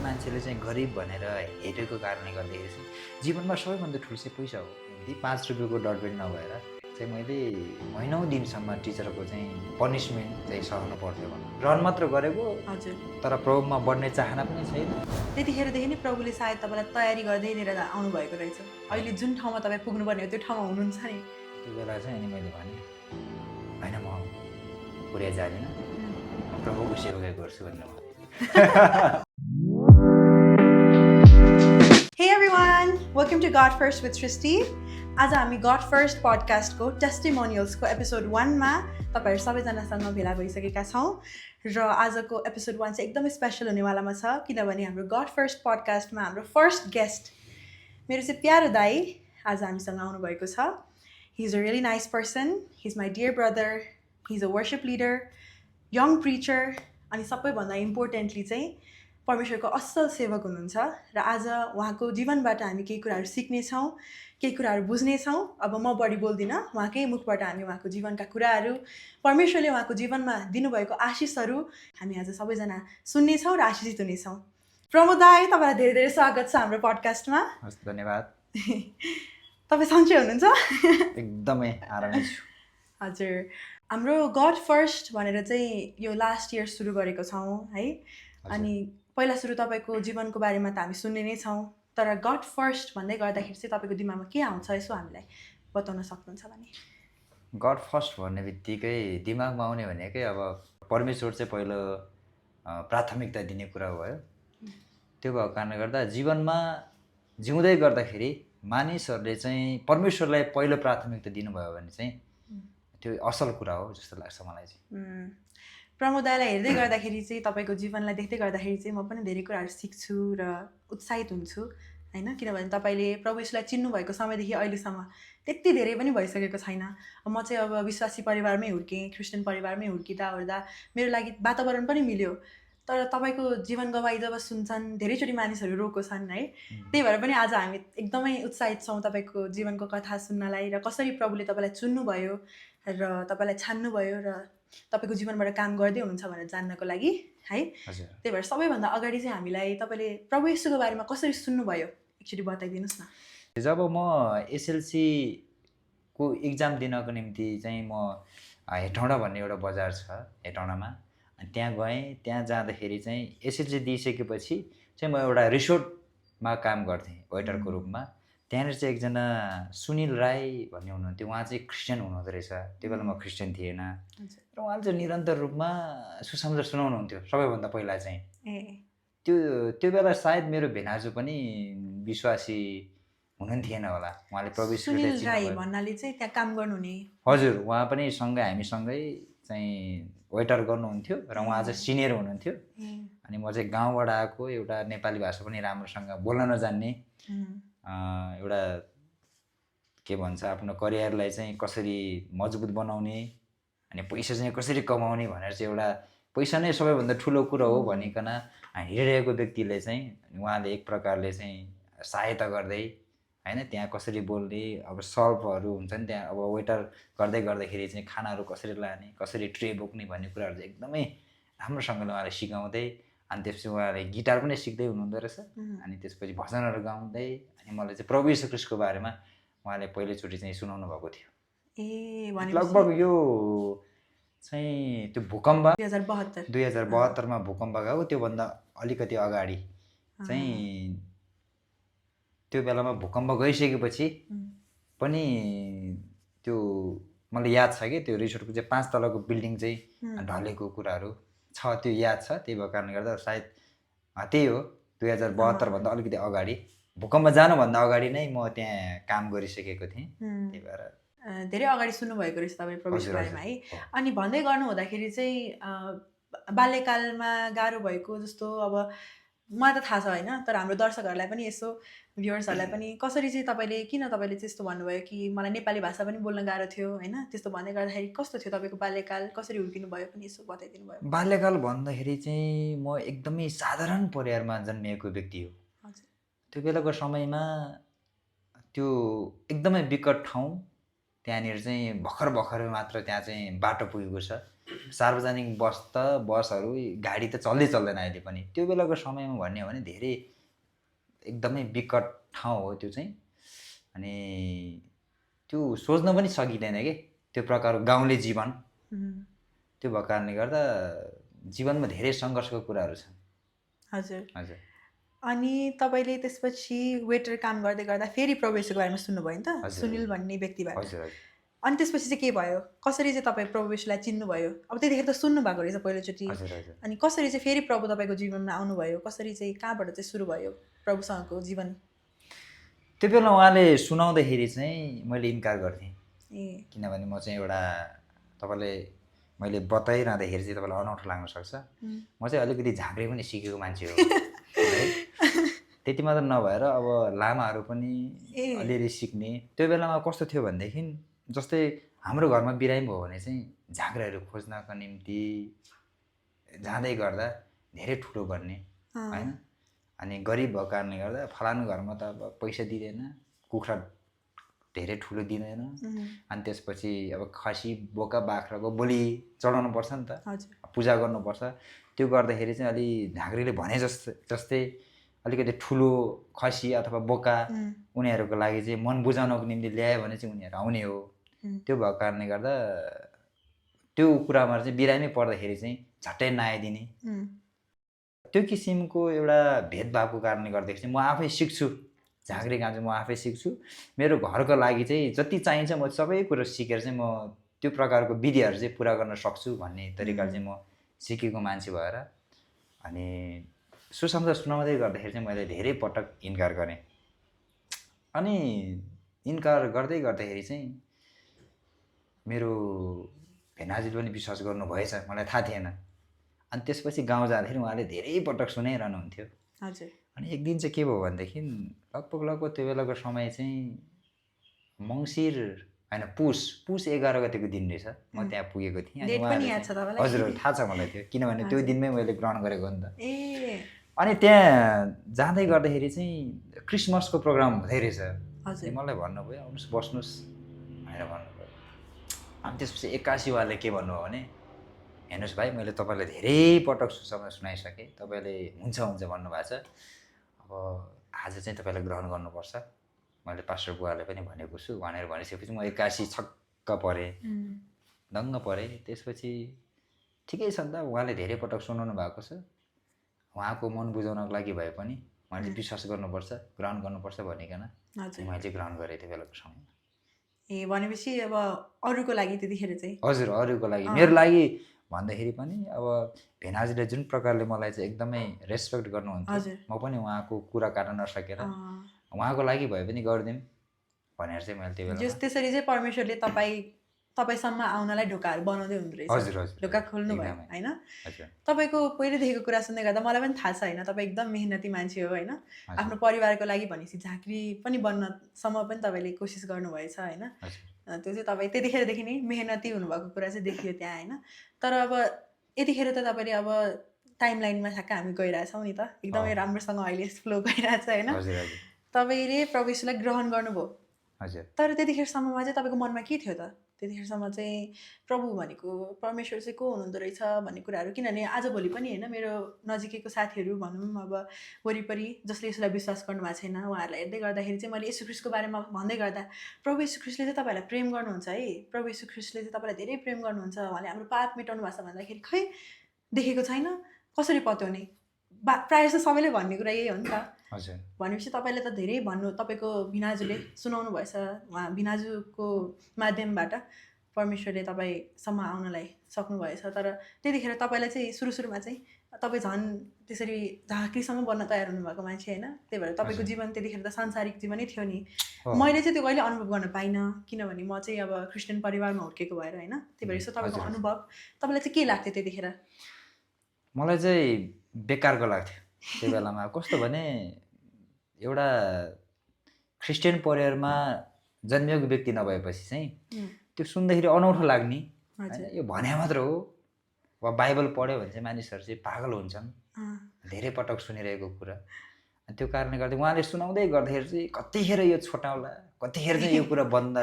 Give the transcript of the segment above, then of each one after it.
मान्छेले चाहिँ गरिब भनेर हेरेको कारणले गर्दाखेरि चाहिँ जीवनमा सबैभन्दा ठुलो चाहिँ पैसा हो। ती 5 रुपियाँको डटपेन नभएर चाहिँ मैले महिनौँ दिनसम्म टिचरको चाहिँ पनिसमेन्ट चाहिँ सहनु पर्थ्यो भनौँ। रन मात्र गरेको हजुर तर प्रभुमा बढ्ने चाहना पनि छैन। त्यतिखेरदेखि नै प्रभुले सायद तपाईँलाई तयारी गर्दै लिएर आउनुभएको रहेछ। अहिले जुन ठाउँमा तपाईँ पुग्नुपर्ने हो त्यो ठाउँमा हुनुहुन्छ नि। त्यो बेला चाहिँ अनि मैले भने होइन म पुरै जाँदिनँ, म प्रभुको सेवा गर्छु भनेर भने। Hey everyone! Welcome to God First with Srishti. आज हामी God First पडकास्टको टेस्टिमोनियल्सको एपिसोड 1मा तपाईँहरू सबैजनासँग भेला भइसकेका छौँ र आजको एपिसोड 1 चाहिँ एकदमै स्पेसल हुनेवालामा छ किनभने हाम्रो God First पडकास्टमा हाम्रो फर्स्ट गेस्ट मेरो चाहिँ प्यारो दाई आज हामीसँग आउनुभएको छ. He is a really nice person. He's my dear brother. He's a worship leader, young preacher अनि सबैभन्दा इम्पोर्टेन्टली चाहिँ परमेश्वरको असल सेवक हुनुहुन्छ र आज उहाँको जीवनबाट हामी केही कुराहरू सिक्नेछौँ, केही कुराहरू बुझ्नेछौँ. अब म बढी बोल्दिनँ, उहाँकै मुखबाट हामी उहाँको जीवनका कुराहरू, परमेश्वरले उहाँको जीवनमा दिनुभएको आशिषहरू हामी आज सबैजना सुन्नेछौँ र आशिषित हुनेछौँ. प्रमोद दाई, तपाईँलाई धेरै धेरै स्वागत छ हाम्रो पडकास्टमा. हस्, धन्यवाद. तपाईँ सन्चै हुनुहुन्छ? एकदमै आरामै छु. हजुर, हाम्रो गड फर्स्ट भनेर चाहिँ यो लास्ट इयर सुरु गरेको छौँ है. अनि पहिला सुरु तपाईँको जीवनको बारेमा त हामी सुन्ने नै छौँ, तर गड फर्स्ट भन्दै गर्दाखेरि चाहिँ तपाईँको दिमागमा के आउँछ यसो हामीलाई बताउन सक्नुहुन्छ भने? गड फर्स्ट भन्ने बित्तिकै दिमागमा आउने भनेकै अब परमेश्वर चाहिँ पहिलो प्राथमिकता दिने कुरा भयो. त्यो भएको कारणले गर्दा जीवनमा जिउँदै गर्दाखेरि मानिसहरूले चाहिँ परमेश्वरलाई पहिलो प्राथमिकता दिनुभयो भने चाहिँ त्यो असल कुरा हो जस्तो लाग्छ मलाई चाहिँ. प्रमोद दाईलाई हेर्दै गर्दाखेरि चाहिँ तपाईँको जीवनलाई देख्दै गर्दाखेरि चाहिँ म पनि धेरै कुराहरू सिक्छु र उत्साहित हुन्छु होइन. किनभने तपाईँले प्रभु यीशुलाई चिन्नुभएको समयदेखि अहिलेसम्म त्यति धेरै पनि भइसकेको छैन. म चाहिँ अब विश्वासी परिवारमै हुर्केँ, क्रिस्चियन परिवारमै हुर्किँदा ओर्दा मेरो लागि वातावरण पनि मिल्यो. तर तपाईँको जीवन गवाई जब सुन्छन् धेरैचोटि मानिसहरू रोएको छन् है. त्यही भएर पनि आज हामी एकदमै उत्साहित छौँ तपाईँको जीवनको कथा सुन्नलाई र कसरी प्रभुले तपाईँलाई चुन्नुभयो र तपाईँलाई छान्नुभयो र तपाईँको जीवनबाट काम गर्दै हुनुहुन्छ भनेर जान्नको लागि है. त्यही भएर सबैभन्दा अगाडि चाहिँ हामीलाई तपाईँले प्रभु येशूको बारेमा कसरी सुन्नुभयो एकचोटि बताइदिनुहोस् न. जब म एसएलसीको इक्जाम दिनको निम्ति चाहिँ म हेटौँडा भन्ने एउटा बजार छ हेटौँडामा, अनि त्यहाँ गएँ. त्यहाँ जाँदाखेरि चाहिँ एसएलसी दिइसकेपछि चाहिँ म एउटा रिसोर्टमा काम गर्थेँ वेटरको रूपमा. त्यहाँनिर चाहिँ एकजना सुनिल राई भन्ने हुनुहुन्थ्यो. उहाँ चाहिँ क्रिस्चियन हुनुहुँदो रहेछ. त्यो बेला म क्रिस्चियन थिएन र उहाँले चाहिँ निरन्तर रूपमा सुसमाचार सुनाउनुहुन्थ्यो सबैभन्दा पहिला चाहिँ. त्यो बेला सायद मेरो भेनाजु पनि विश्वासी हुनुहुन्थेन होला. उहाँले प्रभु सुनिल राई भन्नाले चाहिँ त्यहाँ काम गर्नुहुने? हजुर, उहाँ पनि हामीसँगै चाहिँ वेटर गर्नुहुन्थ्यो र उहाँ चाहिँ सिनियर हुनुहुन्थ्यो. अनि म चाहिँ गाउँबाट आएको, एउटा नेपाली भाषा पनि राम्रोसँग बोल्न नजान्ने, एउटा के भन्छ आफ्नो करियरलाई चाहिँ कसरी मजबुत बनाउने अनि पैसा चाहिँ कसरी कमाउने भनेर चाहिँ एउटा पैसा नै सबैभन्दा ठुलो कुरो हो भनिकन हिँडिरहेको व्यक्तिले चाहिँ उहाँले एक प्रकारले चाहिँ सहायता गर्दै होइन त्यहाँ कसरी बोल्ने, अब सर्भहरू हुन्छ नि त्यहाँ, अब वेटर गर्दै गर्दाखेरि चाहिँ खानाहरू कसरी लाने, कसरी ट्रे बोक्ने भन्ने कुराहरू चाहिँ एकदमै राम्रोसँगले उहाँले सिकाउँदै, अनि त्यसपछि उहाँले गिटार पनि सिक्दै हुनुहुँदो रहेछ. अनि त्यसपछि भजनहरू गाउँदै अनि मलाई चाहिँ प्रभु येशू ख्रीष्टको बारेमा उहाँले पहिलोचोटि चाहिँ सुनाउनु भएको थियो. लगभग यो चाहिँ त्यो भूकम्प 2072मा भूकम्प गएको त्योभन्दा अलिकति अगाडि चाहिँ त्यो बेलामा भूकम्प गइसकेपछि पनि त्यो मलाई याद छ कि त्यो रिसोर्टको चाहिँ 5 तलाको बिल्डिङ चाहिँ ढलेको कुराहरू छ, त्यो याद छ. त्यही भएको कारणले गर्दा सायद त्यही हो 2072भन्दा अलिकति अगाडि, भूकम्प जानुभन्दा अगाडि नै म त्यहाँ काम गरिसकेको थिएँ. त्यही भएर धेरै अगाडि सुन्नुभएको रहेछ तपाईँ प्रभुको बारेमा है. अनि भन्दै गर्नु हुँदाखेरि चाहिँ बाल्यकालमा गाह्रो भएको जस्तो अब मलाई त थाहा छ होइन, तर हाम्रो दर्शकहरूलाई पनि यसो भ्युअर्सहरूलाई पनि कसरी चाहिँ किन तपाईँले चाहिँ यस्तो भन्नुभयो कि मलाई नेपाली भाषा पनि बोल्न गाह्रो थियो होइन, त्यस्तो भन्दै गर्दाखेरि कस्तो थियो तपाईँको बाल्यकाल, कसरी हुर्किनु भयो पनि यसो बताइदिनु भयो? बाल्यकाल भन्दाखेरि चाहिँ म एकदमै साधारण परिवारमा जन्मिएको व्यक्ति हो. त्यो बेलाको समयमा त्यो एकदमै विकट ठाउँ, त्यहाँनिर चाहिँ भर्खर मात्र त्यहाँ चाहिँ बाटो पुगेको छ। सार्वजनिक बसहरू गाडी त चल्दैन अहिले पनि। त्यो बेलाको समयमा भन्ने हो भने धेरै एकदमै विकट ठाउँ हो त्यो चाहिँ। अनि त्यो सोच्न पनि सकिँदैन कि त्यो प्रकारको गाउँले जीवन। त्यो भएको कारणले गर्दा जीवनमा धेरै सङ्घर्षको कुराहरू छन्। हजुर हजुर। अनि तपाईँले त्यसपछि वेटर काम गर्दै गर्दा फेरि प्रवेशको बारेमा सुन्नुभयो नि त, हजुर। सुनिल भन्ने व्यक्तिबाट। हजुर हजुर। अनि त्यसपछि चाहिँ के भयो, कसरी चाहिँ तपाईँ प्रवेशलाई चिन्नुभयो? अब त्यतिखेर त सुन्नु भएको रहेछ पहिलोचोटि। हजुर हजुर। अनि कसरी चाहिँ फेरि प्रभु तपाईँको जीवनमा आउनुभयो? कसरी चाहिँ कहाँबाट चाहिँ सुरु भयो प्रभुसँगको जीवन? त्यो बेला उहाँले सुनाउँदाखेरि चाहिँ मैले इन्कार गर्थेँ। ए किनभने म चाहिँ एउटा तपाईँले मैले बताइरहँदाखेरि चाहिँ तपाईँलाई अनौठो लाग्न सक्छ। म चाहिँ अलिकति झाँक्री पनि सिकेको मान्छे हो है। त्यति मात्र नभएर अब लामाहरू पनि अलिअलि सिक्ने। त्यो बेलामा कस्तो थियो भनेदेखि जस्तै हाम्रो घरमा बिरामी भयो भने चाहिँ झाँक्राहरू खोज्नको निम्ति जाँदै गर्दा धेरै ठुलो गर्ने होइन। अनि गरिब भएको कारणले गर्दा फलानु घरमा त अब पैसा दिँदैन, कुखुरा धेरै ठुलो दिँदैन। अनि त्यसपछि अब खसी बोका बाख्राको बलि चढाउनु पर्छ नि त, पूजा गर्नुपर्छ। त्यो गर्दाखेरि चाहिँ अलि झाँक्रीले भने जस्तै अलिकति ठुलो खसी अथवा बोका उनीहरूको लागि चाहिँ मन बुझाउनको निम्ति ल्यायो भने चाहिँ उनीहरू आउने हो। त्यो भएको कारणले गर्दा त्यो कुरामा चाहिँ बिरामी पर्दाखेरि चाहिँ झट्टै नआइदिने। त्यो किसिमको एउटा भेदभावको कारणले गर्दाखेरि चाहिँ म आफै सिक्छु, झाँक्री काम चाहिँ म आफै सिक्छु। मेरो घरको लागि चाहिँ जति चाहिन्छ म सबै कुरो सिकेर चाहिँ म त्यो प्रकारको विधिहरू चाहिँ पुरा गर्न सक्छु भन्ने तरिकाले चाहिँ म सिकेको मान्छे भएर अनि सुसमाचार सुनाउँदै गर्दाखेरि चाहिँ मैले धेरै पटक इन्कार गरेँ। अनि इन्कार गर्दै गर्दाखेरि चाहिँ मेरो भेनाजीले पनि विश्वास गर्नुभएछ, मलाई थाहा थिएन। अनि त्यसपछि गाउँ जाँदाखेरि उहाँले धेरै पटक सुनाइरहनुहुन्थ्यो। हजुर। अनि एक दिन चाहिँ के भयो भनेदेखि लगभग त्यो बेलाको समय चाहिँ मङ्सिर होइन पुस 11 गतेको दिन रहेछ। म त्यहाँ पुगेको थिएँ। अनि हजुर थाहा छ मलाई त्यो, किनभने त्यो दिनमै मैले ग्रहण गरेको हो नि त। अनि त्यहाँ जाँदै गर्दाखेरि चाहिँ क्रिसमसको प्रोग्राम हुँदै रहेछ। मलाई भन्नुभयो आउनुहोस् बस्नुहोस् भनेर भन्नुभयो। अनि त्यसपछि 81 उहाँले के भन्नुभयो भने हेर्नुहोस् भाइ, मैले तपाईँलाई धेरै पटक सुसमाचार सुनाइसकेँ, तपाईँले हुन्छ भन्नुभएको छ। अब आज चाहिँ तपाईँलाई ग्रहण गर्नुपर्छ, मैले पास्टर बुवाले पनि भनेको छु भनेर भनिसकेपछि म 81 छक्क परेँ, दङ्ग परेँ। त्यसपछि ठिकै छ नि त, उहाँले धेरै पटक सुनाउनु भएको छ, उहाँको मन बुझाउनको लागि भए पनि उहाँले विश्वास गर्नुपर्छ, ग्रहण गर्नुपर्छ भनिकन मैले चाहिँ ग्रहण गरेँ त्यो बेलाको समयमा। ए भनेपछि अब अरूको लागि त्यतिखेर चाहिँ? हजुर, अरूको लागि। मेरो लागि भन्दाखेरि पनि अब भेनाजीले जुन प्रकारले मलाई चाहिँ एकदमै रेस्पेक्ट गर्नुहुन्थ्यो, म पनि उहाँको कुरा काट्न नसकेर उहाँको लागि भए पनि गरिदिउँ भनेर चाहिँ मैले त्यो बेला त्यसरी चाहिँ परमेश्वरले तपाईँसम्म आउनलाई ढोकाहरू बनाउँदै हुँदो रहेछ। हजुर हजुर। ढोका खोल्नु भयो होइन। तपाईँको पहिलेदेखिको कुरा सुन्दै गर्दा मलाई पनि थाहा छ होइन, तपाईँ एकदम मेहनती मान्छे हो होइन। आफ्नो परिवारको लागि भनेपछि झाँक्री पनि बन्नसम्म पनि तपाईँले कोसिस गर्नुभएछ होइन। त्यो चाहिँ तपाईँ त्यतिखेरदेखि नै मेहनती हुनुभएको कुरा चाहिँ देखियो त्यहाँ होइन। तर अब यतिखेर त तपाईँले अब टाइम लाइनमा ठ्याक्क हामी गइरहेछौँ नि त, एकदमै राम्रोसँग अहिले फ्लो गइरहेछ होइन। तपाईँले प्रवेशलाई ग्रहण गर्नुभयो। हजुर। तर त्यतिखेरसम्ममा चाहिँ तपाईँको मनमा के थियो त? त्यतिखेरसम्म चाहिँ प्रभु भनेको परमेश्वर चाहिँ को हुनुहुँदो रहेछ भन्ने कुराहरू, किनभने आजभोलि पनि होइन मेरो नजिकैको साथीहरू भनौँ अब वरिपरि जसले यसलाई विश्वास गर्नु भएको छैन, उहाँहरूलाई हेर्दै गर्दाखेरि चाहिँ मैले येशू ख्रीष्टको बारेमा भन्दै गर्दा प्रभु येशू ख्रीष्टले चाहिँ तपाईँलाई प्रेम गर्नुहुन्छ है, प्रभु येशू ख्रीष्टले चाहिँ तपाईँलाई धेरै प्रेम गर्नुहुन्छ, उहाँले हाम्रो पाप मेटाउनु भएको छ भन्दाखेरि खै देखेको छैन, कसरी पत्याउने? प्रायः जस्तो सबैले भन्ने कुरा यही हो नि त। हजुर। भनेपछि तपाईँले त धेरै तपाईँको भिनाजुले सुनाउनु भएछ, उहाँ भिनाजुको माध्यमबाट परमेश्वरले तपाईँसम्म आउनलाई सक्नुभएछ। तर त्यतिखेर तपाईँलाई चाहिँ सुरुमा चाहिँ तपाईँ झन् त्यसरी झाँक्रीसम्म बन्न तयार हुनुभएको मान्छे होइन, त्यही भएर तपाईँको जीवन त्यतिखेर त सांसारिक जीवनै थियो नि। मैले चाहिँ त्यो कहिले अनुभव गर्न पाइनँ, किनभने म चाहिँ अब क्रिस्चियन परिवारमा हुर्केको भएर होइन। त्यही भएर यसो तपाईँको अनुभव तपाईँलाई चाहिँ के लाग्थ्यो त्यतिखेर? मलाई चाहिँ बेकारको लाग्थ्यो त्यो बेलामा। कस्तो भने एउटा क्रिस्चियन परिवारमा जन्मिएको व्यक्ति नभएपछि चाहिँ त्यो सुन्दाखेरि अनौठो लाग्ने होइन। यो भने मात्र हो, वा बाइबल पढ्यो भने चाहिँ मानिसहरू चाहिँ पागल हुन्छन्, धेरै पटक सुनिरहेको कुरा। त्यो कारणले गर्दा उहाँले सुनाउँदै गर्दाखेरि चाहिँ कतिखेर यो छोटाउला, कतिखेर चाहिँ यो कुरा बन्द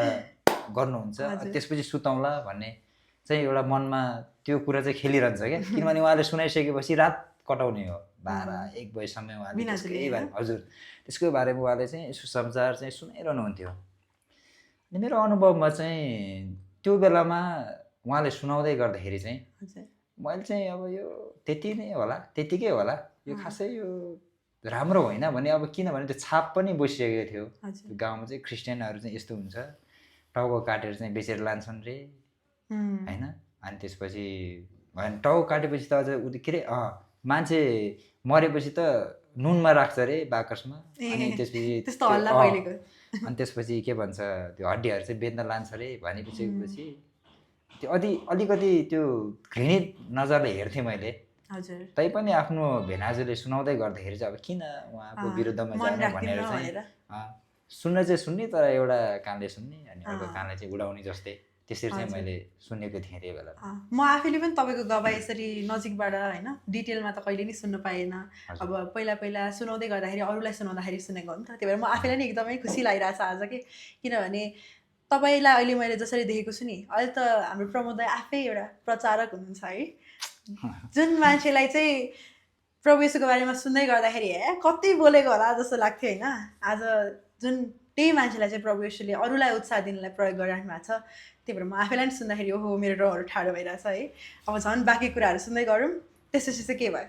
गर्नुहुन्छ त्यसपछि सुतौँला भन्ने चाहिँ एउटा मनमा त्यो कुरा चाहिँ खेलिरहन्छ क्या किनभने उहाँले सुनाइसकेपछि रात कटाउने हो 12-1 बजीसम्म उहाँले त्यसकै बारेमा हजुर त्यसको बारेमा उहाँले चाहिँ सुसमाचार चाहिँ सुनाइरहनुहुन्थ्यो अनि मेरो अनुभवमा चाहिँ त्यो बेलामा उहाँले सुनाउँदै गर्दाखेरि चाहिँ मैले चाहिँ अब यो त्यतिकै होला यो खासै यो राम्रो होइन भने अब किनभने त्यो छाप पनि बसिसकेको थियो गाउँमा चाहिँ क्रिस्चियनहरू चाहिँ यस्तो हुन्छ टाउको काटेर चाहिँ बेचेर लान्छन् रे होइन अनि त्यसपछि टाउको काटेपछि त अझ के अरे मान्छे मरेपछि त नुनमा राख्छ अरे बाकसमा अनि त्यसपछि के भन्छ त्यो हड्डीहरू चाहिँ बेच्न लान्छ अरे भनेपछि त्यो अलिकति त्यो घृणित नजरले हेर्थेँ मैले तैपनि आफ्नो भेनाजुले सुनाउँदै गर्दाखेरि चाहिँ अब किन उहाँको विरुद्धमा जाने भनेर चाहिँ सुन्न चाहिँ सुन्ने तर एउटा कानले सुन्ने अनि अर्को कानले चाहिँ उडाउने जस्तै त्यसरी चाहिँ मैले सुनेको थिएँ त्यो बेला म आफैले पनि तपाईँको गवाई यसरी नजिकबाट होइन डिटेलमा त कहिले नि सुन्नु पाएन अब पहिला सुनाउँदै गर्दाखेरि अरूलाई सुनाउँदाखेरि सुनेको हो नि त त्यही भएर म आफैलाई नि एकदमै खुसी लागिरहेछ आज कि किनभने तपाईँलाई अहिले मैले जसरी देखेको छु नि अहिले त हाम्रो प्रमोद दाइ आफै एउटा प्रचारक हुनुहुन्छ है जुन मान्छेलाई चाहिँ प्रभु येशूको बारेमा सुन्दै गर्दाखेरि कति बोलेको होला जस्तो लाग्थ्यो होइन आज जुन त्यही मान्छेलाई चाहिँ प्रभु येशूले अरूलाई उत्साह दिनलाई प्रयोग गरिराख्नु भएको छ त्यही भएर म आफैलाई पनि सुन्दाखेरि ओहो मेरो रौँहरू ठाडो भइरहेछ है अब झन् बाँकी कुराहरू सुन्दै गरौँ त्यसपछि चाहिँ के भयो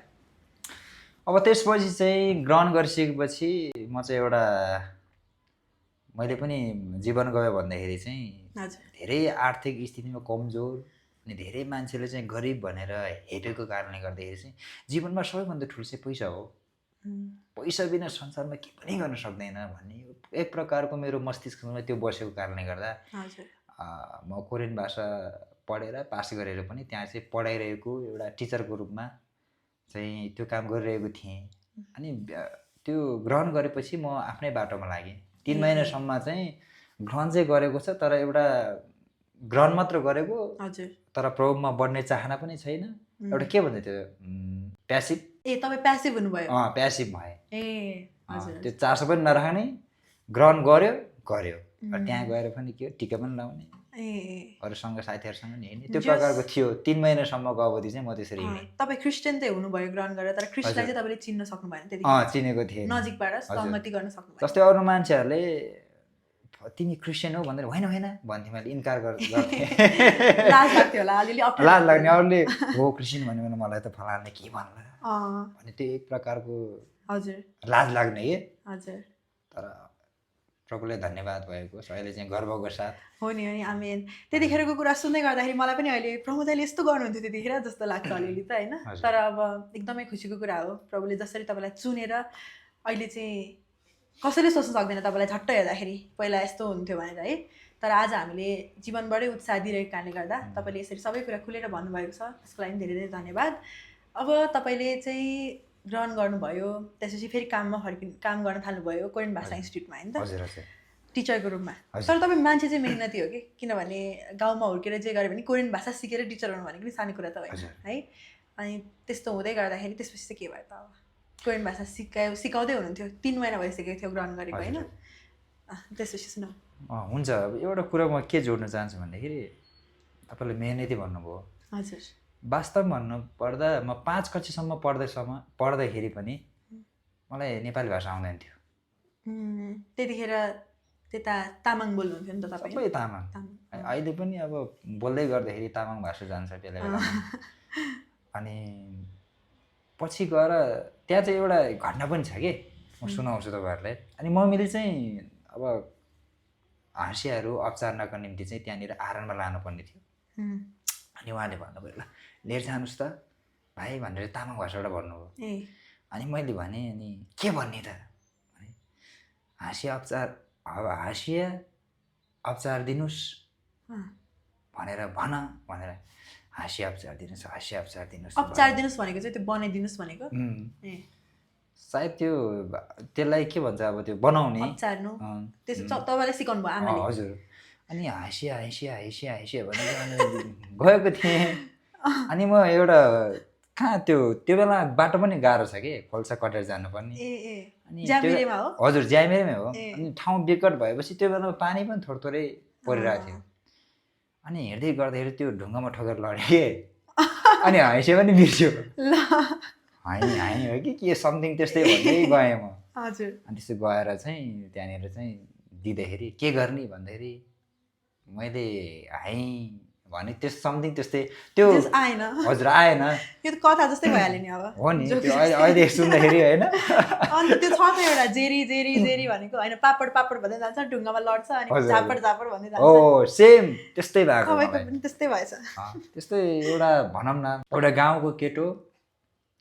अब त्यसपछि चाहिँ ग्रहण गरिसकेपछि म चाहिँ एउटा मैले पनि जीवन गयो भन्दाखेरि चाहिँ धेरै आर्थिक स्थितिमा कमजोर अनि धेरै मान्छेले चाहिँ गरिब भनेर हेरेको कारणले गर्दाखेरि चाहिँ जीवनमा सबैभन्दा ठुलो चाहिँ पैसा हो पैसा बिना संसारमा के पनि गर्न सक्दैन भन्ने एक प्रकारको मेरो मस्तिष्कमा त्यो बसेको कारणले गर्दा म कोरियन भाषा पढेर पास गरेर पनि त्यहाँ चाहिँ पढाइरहेको एउटा टिचरको रूपमा चाहिँ त्यो काम गरिरहेको थिएँ अनि त्यो ग्रहण गरेपछि म आफ्नै बाटोमा लागेँ 3 महिनासम्म चाहिँ ग्रहण चाहिँ गरेको छ तर एउटा ग्रहण मात्र गरेको तर प्रभुमा बढ्ने चाहना पनि छैन एउटा के भन्छ त्यो प्यासिभ तपाईँ प्यासिभ हुनुभयो प्यासिभ भए त्यो चासो पनि नराख्ने ग्रहण गर्यो त्यहाँ गएर पनि के टिका पनि लाउने अरूसँग साथीहरूसँग नि हिँड्ने त्यो प्रकारको थियो 3 महिनासम्मको अवधि चाहिँ म त्यसरी हिँडेँ तपाईँ क्रिस्चियन चाहिँ हुनुभयो ग्रहण गरेर तर क्रिस्टलाई चाहिँ तपाईँले चिन्न सक्नु भएन त्यति चिनेको थिएँ नजिकबाट संगति गर्न सक्नु भएन जस्तै अरू मान्छेहरूले तिमी क्रिस्चियन हो भनेर होइन भन्थे मैले इन्कार गर्थेँ लाज लाग्थ्यो होला अलिअलि लाज लाग्ने अरूले हो क्रिस्चियन भन्यो भने मलाई त फलाने के भन्ला भने त्यो एक प्रकारको लाज लाग्ने के तर प्रभुलाई धन्यवाद भएको अहिले चाहिँ गर्वको साथ हो नि आमेन त्यतिखेरको कुरा सुन्दै गर्दाखेरि मलाई पनि अहिले प्रमोदले यस्तो गर्नुहुन्थ्यो त्यतिखेर जस्तो लाग्छ अलिअलि त होइन तर अब एकदमै खुसीको कुरा हो प्रभुले जसरी तपाईँलाई चुनेर अहिले चाहिँ कसैले सोच्न सक्दैन तपाईँलाई झट्ट हेर्दाखेरि पहिला यस्तो हुन्थ्यो भनेर है तर आज हामीले जीवनबाटै उत्साह दिइरहेको कारणले गर्दा तपाईँले यसरी सबै कुरा खुलेर भन्नुभएको छ त्यसको लागि धेरै धेरै धन्यवाद अब तपाईँले चाहिँ ग्रहण गर्नुभयो त्यसपछि फेरि काम गर्न थाल्नुभयो कोरियन भाषा इन्स्टिट्युटमा होइन त टिचरको रूपमा तर तपाईँ मान्छे चाहिँ मेहनती हो कि किनभने गाउँमा हुर्केर जे गऱ्यो भने कोरियन भाषा सिकेर टिचर हुनु भनेको नि सानो कुरा त होइन है अनि त्यस्तो हुँदै गर्दाखेरि त्यसपछि चाहिँ के भयो त अब कोरियन भाषा सिकाउँदै हुनुहुन्थ्यो 3 महिना भइसकेको थियो ग्रहण गरेको होइन त्यसपछि सुनौ हुन्छ अब एउटा कुरा म के जोड्न चाहन्छु भन्दाखेरि तपाईँले मेहनती भन्नुभयो हजुर वास्तव भन्नुपर्दा म 5 कक्षासम्म पढ्दाखेरि पनि मलाई नेपाली भाषा आउँदैन थियो त्यतिखेर त्यता तामाङ बोल्नुहुन्थ्यो नि त तपाईँ सबै तामाङ अहिले पनि अब बोल्दै गर्दाखेरि तामाङ भाषा जान्छ बेला बेला अनि पछि गएर त्यहाँ चाहिँ एउटा घटना पनि छ कि म सुनाउँछु तपाईँहरूलाई अनि मम्मीले चाहिँ अब हाँसियाहरू अप्चार्नको निम्ति चाहिँ त्यहाँनिर आरनमा लानुपर्ने थियो अनि उहाँले भन्नुभयो ल लिएर जानुहोस् त भाइ भनेर तामाङ भाषाबाट भन्नुभयो अनि मैले भने अनि के भन्ने त भने हाँसिया अप्चार दिनुहोस् भनेर भनेर हाँसिया अप्चार दिनुहोस् भनेको चाहिँ त्यो बनाइदिनुहोस् भनेको सायद त्यसलाई के भन्छ अब त्यो बनाउने तपाईँलाई सिकाउनु भयो आमाले हजुर अनि हाँसिया भनेर गएको थिएँ अनि म एउटा कहाँ त्यो बेला बाटो पनि गाह्रो छ कि खोल्सा कटेर जानुपर्ने अनि हजुर ज्यामिरेमै हो अनि ठाउँ विकट भएपछि त्यो बेलामा पानी पनि थोरै परिरहेको थियो अनि हिँड्दै गर्दाखेरि त्यो ढुङ्गामा ठोकेर लडेँ अनि हैसे पनि बिर्स्यो हाई हो कि के समथिङ त्यस्तै भन्दै गएँ म हजुर अनि त्यस्तो गएर चाहिँ त्यहाँनिर चाहिँ दिँदाखेरि के गर्ने भन्दाखेरि मैले हाई भने त्यस समथिङ त्यस्तै त्यो आएन हजुर आएन यो त कथा जस्तै भइहाल्यो नि अब हो नि त्यो अहिले सुन्दाखेरि होइन अन्त त्यो छ त एउटा जेरी जेरी जेरी भनेको होइन पापड पापड भन्दै जान्छ ढुङ्गामा लड्छ अनि झापड झापड भन्दै जान्छ हो सेम त्यस्तै भएको तपाईँको पनि त्यस्तै भएछ त्यस्तै एउटा भनौँ न एउटा गाउँको केटो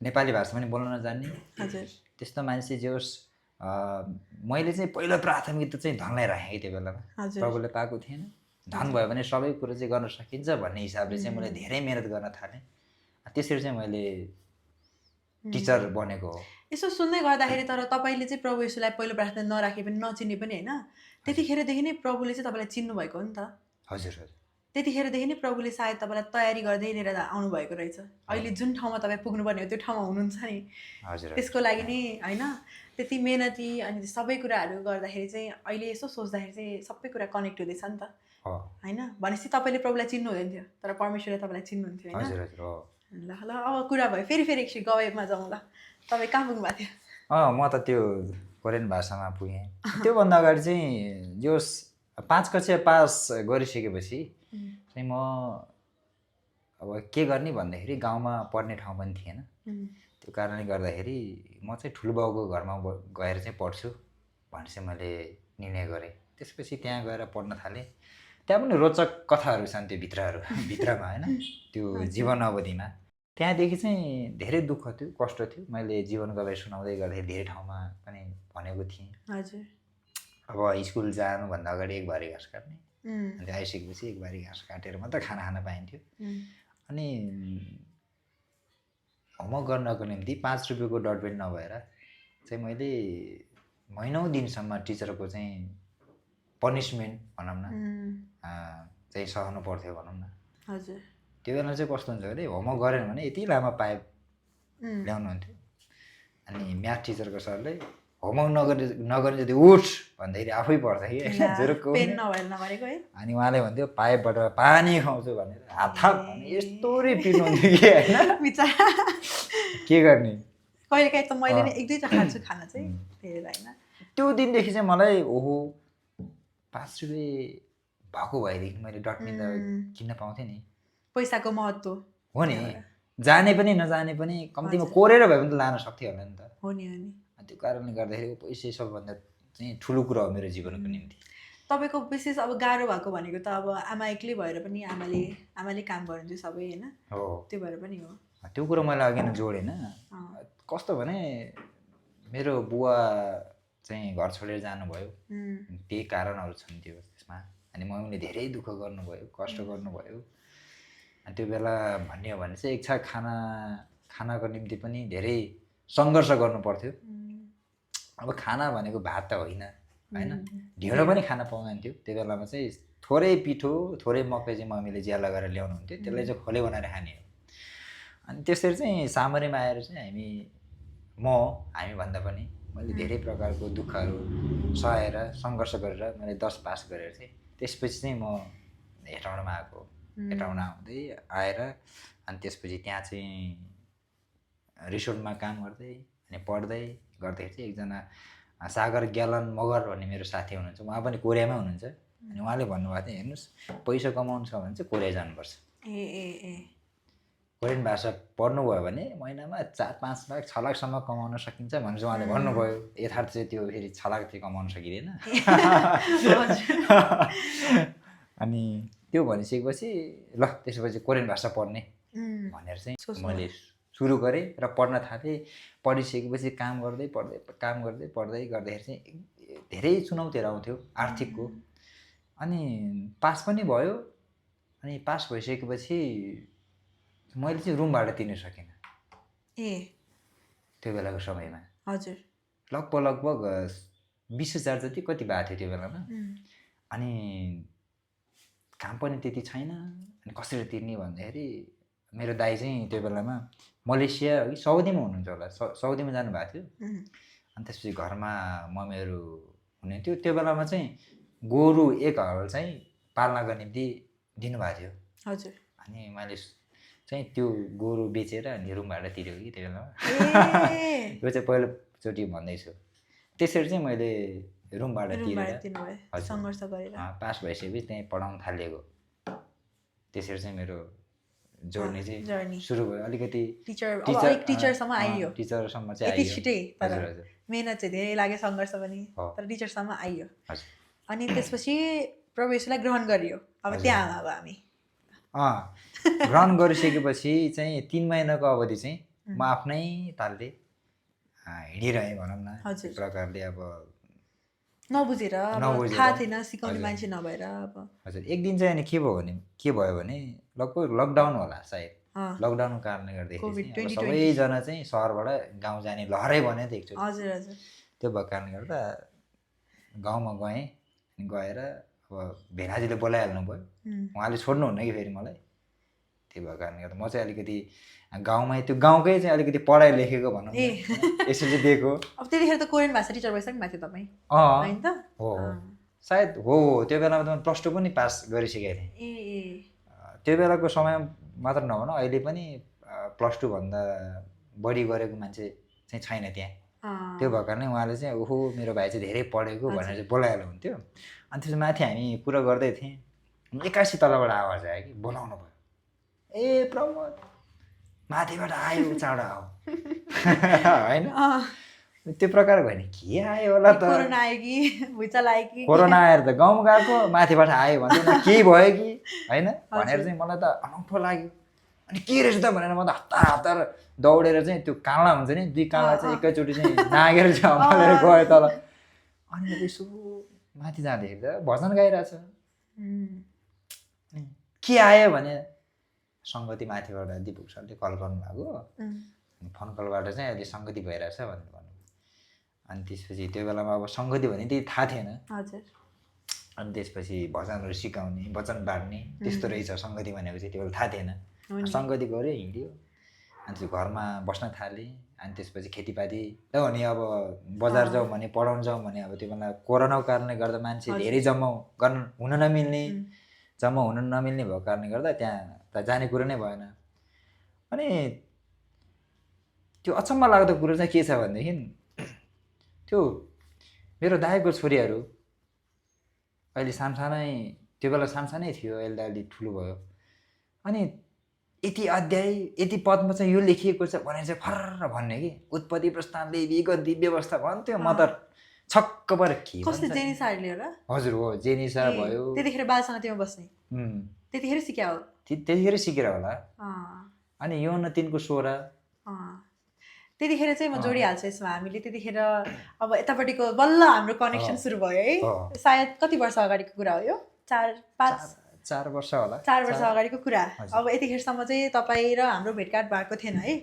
नेपाली भाषा पनि बोल्न नजान्ने हजुर त्यस्तो मान्छे जे होस् मैले चाहिँ पहिलो प्राथमिकता चाहिँ धनलाई राखेँ कि त्यो बेलामा प्रभुले पाएको थिएन धन भयो भने सबै कुरो चाहिँ गर्न सकिन्छ भन्ने हिसाबले चाहिँ मैले धेरै मेहनत गर्न थालेँ त्यसरी चाहिँ मैले टिचर बनेको हो यसो सुन्दै गर्दाखेरि तर तपाईँले चाहिँ प्रभु येशूलाई पहिलो प्रार्थना नराखे पनि नचिने पनि होइन त्यतिखेरदेखि नै प्रभुले चाहिँ तपाईँलाई चिन्नु भएको हो नि त हजुर हजुर त्यतिखेरदेखि नै प्रभुले सायद तपाईँलाई तयारी गर्दै लिएर आउनुभएको रहेछ अहिले जुन ठाउँमा तपाईँ पुग्नुपर्ने हो त्यो ठाउँमा हुनुहुन्छ नि हजुर त्यसको लागि नै होइन त्यति मेहनती अनि सबै कुराहरू गर्दाखेरि चाहिँ अहिले यसो सोच्दाखेरि चाहिँ सबै कुरा कनेक्ट हुँदैछ नि त होइन भनेपछि तपाईँले प्रभुलाई चिन्नु हुँदैन थियो तर परमेश्वरले तपाईँलाई चिन्नुहुन्थ्यो होइन ल ल अब कुरा भयो फेरि एकछिन गवेमा जाउँ ल तपाईँ कहाँ पुग्नु भएको थियो म त त्यो कोरियन भाषामा पुगेँ त्योभन्दा अगाडि चाहिँ जो 5 कक्षा पास गरिसकेपछि चाहिँ म अब के गर्ने भन्दाखेरि गाउँमा पढ्ने ठाउँ पनि थिएन त्यो कारणले गर्दाखेरि म चाहिँ ठुलो बाउको घरमा गएर चाहिँ पढ्छु भनेर चाहिँ मैले निर्णय गरेँ त्यसपछि त्यहाँ गएर पढ्न थालेँ त्यहाँ पनि रोचक कथाहरू छन् त्यो भित्रमा होइन त्यो जीवन अवधिमा त्यहाँदेखि चाहिँ धेरै दुःख थियो कष्ट थियो मैले जीवन गवाई सुनाउँदै गर्दाखेरि धेरै ठाउँमा पनि भनेको थिएँ हजुर अब स्कुल जानुभन्दा अगाडि एक बारी घाँस काट्ने अन्त आइसकेपछि एक बारी घाँस काटेर मात्रै खाना खान पाइन्थ्यो अनि होमवर्क गर्नको निम्ति 5 रुपियाँको डटपेन नभएर चाहिँ मैले महिनौँ दिनसम्म टिचरको चाहिँ पनिसमेन्ट भनौँ न चाहिँ सहनु पर्थ्यो भनौँ न हजुर त्यो बेला चाहिँ कस्तो हुन्छ भने होमवर्क गरेन भने यति लामो पाइप ल्याउनुहुन्थ्यो अनि म्याथ टिचरको सरले होमवर्क नगर्ने जति उठ भन्दाखेरि आफै पर्छ कि अनि उहाँले भन्थ्यो पाइपबाट पानी खुवाउँछु भनेर हात थाप भने यस्तोरी पिर्नुहुन्थ्यो कि होइन के गर्ने कहिलेकाहीँ त मैले नै 1-2 खान्छु खाना चाहिँ धेरै होइन त्यो दिनदेखि चाहिँ मलाई ओहो 5 रुपियाँ भएको भएदेखि मैले डटपेन किन्न पाउँथेँ नि पैसाको महत्त्व हो नि जाने पनि नजाने पनि कम्तीमा कोरेर भए पनि त लान सक्थ्यो होला नि त हो नि त्यो कारणले गर्दाखेरि पैसा सबभन्दा चाहिँ ठुलो कुरा हो मेरो जीवनको निम्ति तपाईँको विशेष अब गाह्रो भएको भनेको त अब आमा एक्लै भएर पनि आमाले काम गर्नुहुन्थ्यो सबै होइन हो त्यो भएर पनि हो त्यो कुरो मैले अघि नै जोडेन कस्तो भने मेरो बुवा चाहिँ घर छोडेर जानुभयो त्यही कारणहरू छन् त्यसमा अनि मम्मीले धेरै दुःख गर्नुभयो कष्ट गर्नुभयो अनि त्यो बेला भन्ने हो भने चाहिँ इच्छा खानाको निम्ति पनि धेरै सङ्घर्ष गर्नु पर्थ्यो अब खाना भनेको भात त होइन होइन ढिँडो पनि खान पाउँदैन थियो त्यो बेलामा चाहिँ थोरै पिठो थोरै मकै चाहिँ मम्मीले ज्याला गरेर ल्याउनुहुन्थ्यो त्यसलाई चाहिँ खोले बनाएर खाने हो अनि त्यसरी चाहिँ सामरीमा आएर चाहिँ हामी भन्दा पनि मैले धेरै प्रकारको दुःखहरू सहेर सङ्घर्ष गरेर मैले 10 पास गरेर चाहिँ त्यसपछि चाहिँ म हेटौँडामा आएको हेटौँडा आउँदै आएर अनि त्यसपछि त्यहाँ चाहिँ रिसोर्टमा काम गर्दै अनि पढ्दै गर्दाखेरि चाहिँ एकजना सागर ग्यालन मगर भन्ने मेरो साथी हुनुहुन्छ उहाँ पनि कोरियामै हुनुहुन्छ अनि उहाँले भन्नुभएको थियो हेर्नुहोस् पैसा कमाउनु छ भने चाहिँ कोरिया जानुपर्छ कोरियन भाषा पढ्नुभयो भने महिनामा 4-5 लाख 6 लाखसम्म कमाउन सकिन्छ भनेर चाहिँ उहाँले भन्नुभयो यथार्थ चाहिँ त्यो फेरि 6 लाख चाहिँ कमाउन सकिँदैन अनि त्यो भनिसकेपछि ल त्यसपछि कोरियन भाषा पढ्ने भनेर चाहिँ मैले सुरु गरेँ र पढ्न थालेँ पढिसकेपछि काम गर्दै गर्दाखेरि चाहिँ धेरै चुनौतीहरू आउँथ्यो आर्थिकको अनि पास पनि भयो अनि पास भइसकेपछि मैले चाहिँ रुम भाडा तिर्न सकिनँ त्यो बेलाको समयमा हजुर लगभग 20,000 जति कति भएको थियो त्यो बेलामा अनि काम पनि त्यति छैन अनि कसरी तिर्ने भन्दाखेरि मेरो दाइ चाहिँ त्यो बेलामा मलेसिया कि साउदीमा हुनुहुन्छ होला साउदीमा जानुभएको थियो अनि त्यसपछि घरमा मम्मीहरू हुनुहुन्थ्यो त्यो बेलामा चाहिँ गोरु एक हल चाहिँ पाल्नको निम्ति दिनुभएको थियो। हजुर। अनि मैले चाहिँ त्यो गोरु बेचेर अनि रुम भाडा तिरेको कि त्यो बेलामा। यो चाहिँ पहिलोचोटि भन्दैछु। त्यसरी चाहिँ मैले रुम भाडा तिरेर सङ्घर्ष गरेर पास भइसकेपछि त्यहीँ पढाउन थालेको। त्यसरी चाहिँ मेरो जर्नी चाहिँ सुरु भयो। अलिकति टिचरसम्म आइयो। टिचरसम्म चाहिँ यति छिटै तर हजुर हजुर मेहनत चाहिँ धेरै लाग्यो, सङ्घर्ष पनि, तर टिचरसम्म आइयो। हजुर। अनि त्यसपछि प्रभु येशूलाई ग्रहण गरियो। अब त्यहाँ अब हामी ग्रहण गरिसकेपछि चाहिँ 3 महिनाको अवधि चाहिँ म आफ्नै तालले हिँडिरहेँ भनौँ न। एक प्रकारले अब नबुझेर थाहा थिएन, सिकाउने मान्छे नभएर। अब हजुर। एक दिन चाहिँ अनि के भयो भने लगभग लकडाउन होला सायद। लकडाउनको कारणले गर्दाखेरि सबैजना चाहिँ सहरबाट गाउँ जाने लहरै भन्यो नि त एकचोटि। हजुर हजुर। त्यो भएको कारणले गर्दा गाउँमा गएँ। अनि गएर अब भेनाजीले बोलाइहाल्नु भयो। उहाँले छोड्नुहुन्न कि फेरि मलाई। त्यो भएको कारणले गर्दा म चाहिँ अलिकति गाउँमै त्यो गाउँकै चाहिँ अलिकति पढाइ लेखेको भनौँ न यसरी दिएको। अब त्यतिखेर त कोरियन भाषा टिचर भइसक्नु भएको थियो तपाईँ हैन त? हो सायद हो। त्यो बेलामा त म +2 पनि पास गरिसकेको थिएँ। त्यो बेलाको समय मात्र नभन अहिले पनि +2 भन्दा बढी गरेको मान्छे चाहिँ छैन त्यहाँ। त्यो भएको कारणले उहाँले चाहिँ ओहो मेरो भाइ चाहिँ धेरै पढेको भनेर चाहिँ बोलाइहाल्नु हुन्थ्यो। अनि त्यसपछि माथि हामी कुरा गर्दै थियौँ। 81 तलबाट आवाज आयो कि बोलाउनु भयो। ए प्रमोद माथिबाट आयो चाँडो आऊ होइन। त्यो प्रकार भयो नि के आयो होला त, कोरोना आयो कि भुइँचालो आयो कि, कोरोना आएर त गाउँ गएको माथिबाट आयो भन्दै केही भयो कि होइन भनेर चाहिँ मलाई त अनौठो लाग्यो। अनि के रहेछ त भनेर म त हतार दौडेर चाहिँ त्यो काँडा हुन्छ नि 2 काँडा चाहिँ एकैचोटि चाहिँ नागेर चाहिँ अमलेर गएँ तल। अनि यसो माथि जाँदाखेरि त भजन गाइरहेछ। के आयो भने सङ्गति माथिबाट दिपक सरले कल गर्नुभएको। अनि फोन कलबाट चाहिँ अहिले सङ्गति भइरहेछ भनेर भन्नु। अनि त्यसपछि त्यो बेलामा अब सङ्गति भने त्यही थाहा थिएन। हजुर। अनि त्यसपछि भजनहरू सिकाउने वचन बाँड्ने त्यस्तो रहेछ सङ्गति भनेको चाहिँ त्यो बेला थाहा थिएन। सङ्गति गऱ्यो हिँड्यो। अनि त्यो घरमा बस्न थालेँ। अनि त्यसपछि खेतीपाती त भने अब बजार जाउँ भने पढाउन जाउँ भने अब त्यो बेला कोरोनाको कारणले गर्दा मान्छे धेरै जम्मा हुन नमिल्ने भएको कारणले गर्दा त्यहाँ त जाने कुरो नै भएन। अनि त्यो अचम्म लाग्दो कुरो चाहिँ के छ भनेदेखि त्यो मेरो दाइको छोरीहरू अहिले सानसानै त्यो बेला सानसानै थियो, अहिले अलि ठुलो भयो। अनि यति अध्याय यति पदमा चाहिँ यो लेखिएको छ भनेर चाहिँ फर्र भन्ने कि उत्पत्ति प्रस्थान लेवीको दिव्य अवस्था भन्थ्यो। म त छक्क परेँ के कसले जेनिसाहरूले होला? हजुर हो जेनिसा भयो। त्यतिखेर बालसँग तिमी बस्ने त्यतिखेर सिक्या हो? त्यतिखेर सिकेर होला। अनि यो न 3 को 16 त्यतिखेर चाहिँ म जोडिहाल्छु यसमा। हामीले त्यतिखेर अब यतापट्टिको बल्ल हाम्रो कनेक्सन सुरु भयो है। सायद कति वर्ष अगाडिको कुरा हो यो? 4 वर्ष होला। 4 वर्ष अगाडिको कुरा। अब यतिखेरसम्म चाहिँ तपाईँ र हाम्रो भेटघाट भएको थिएन है,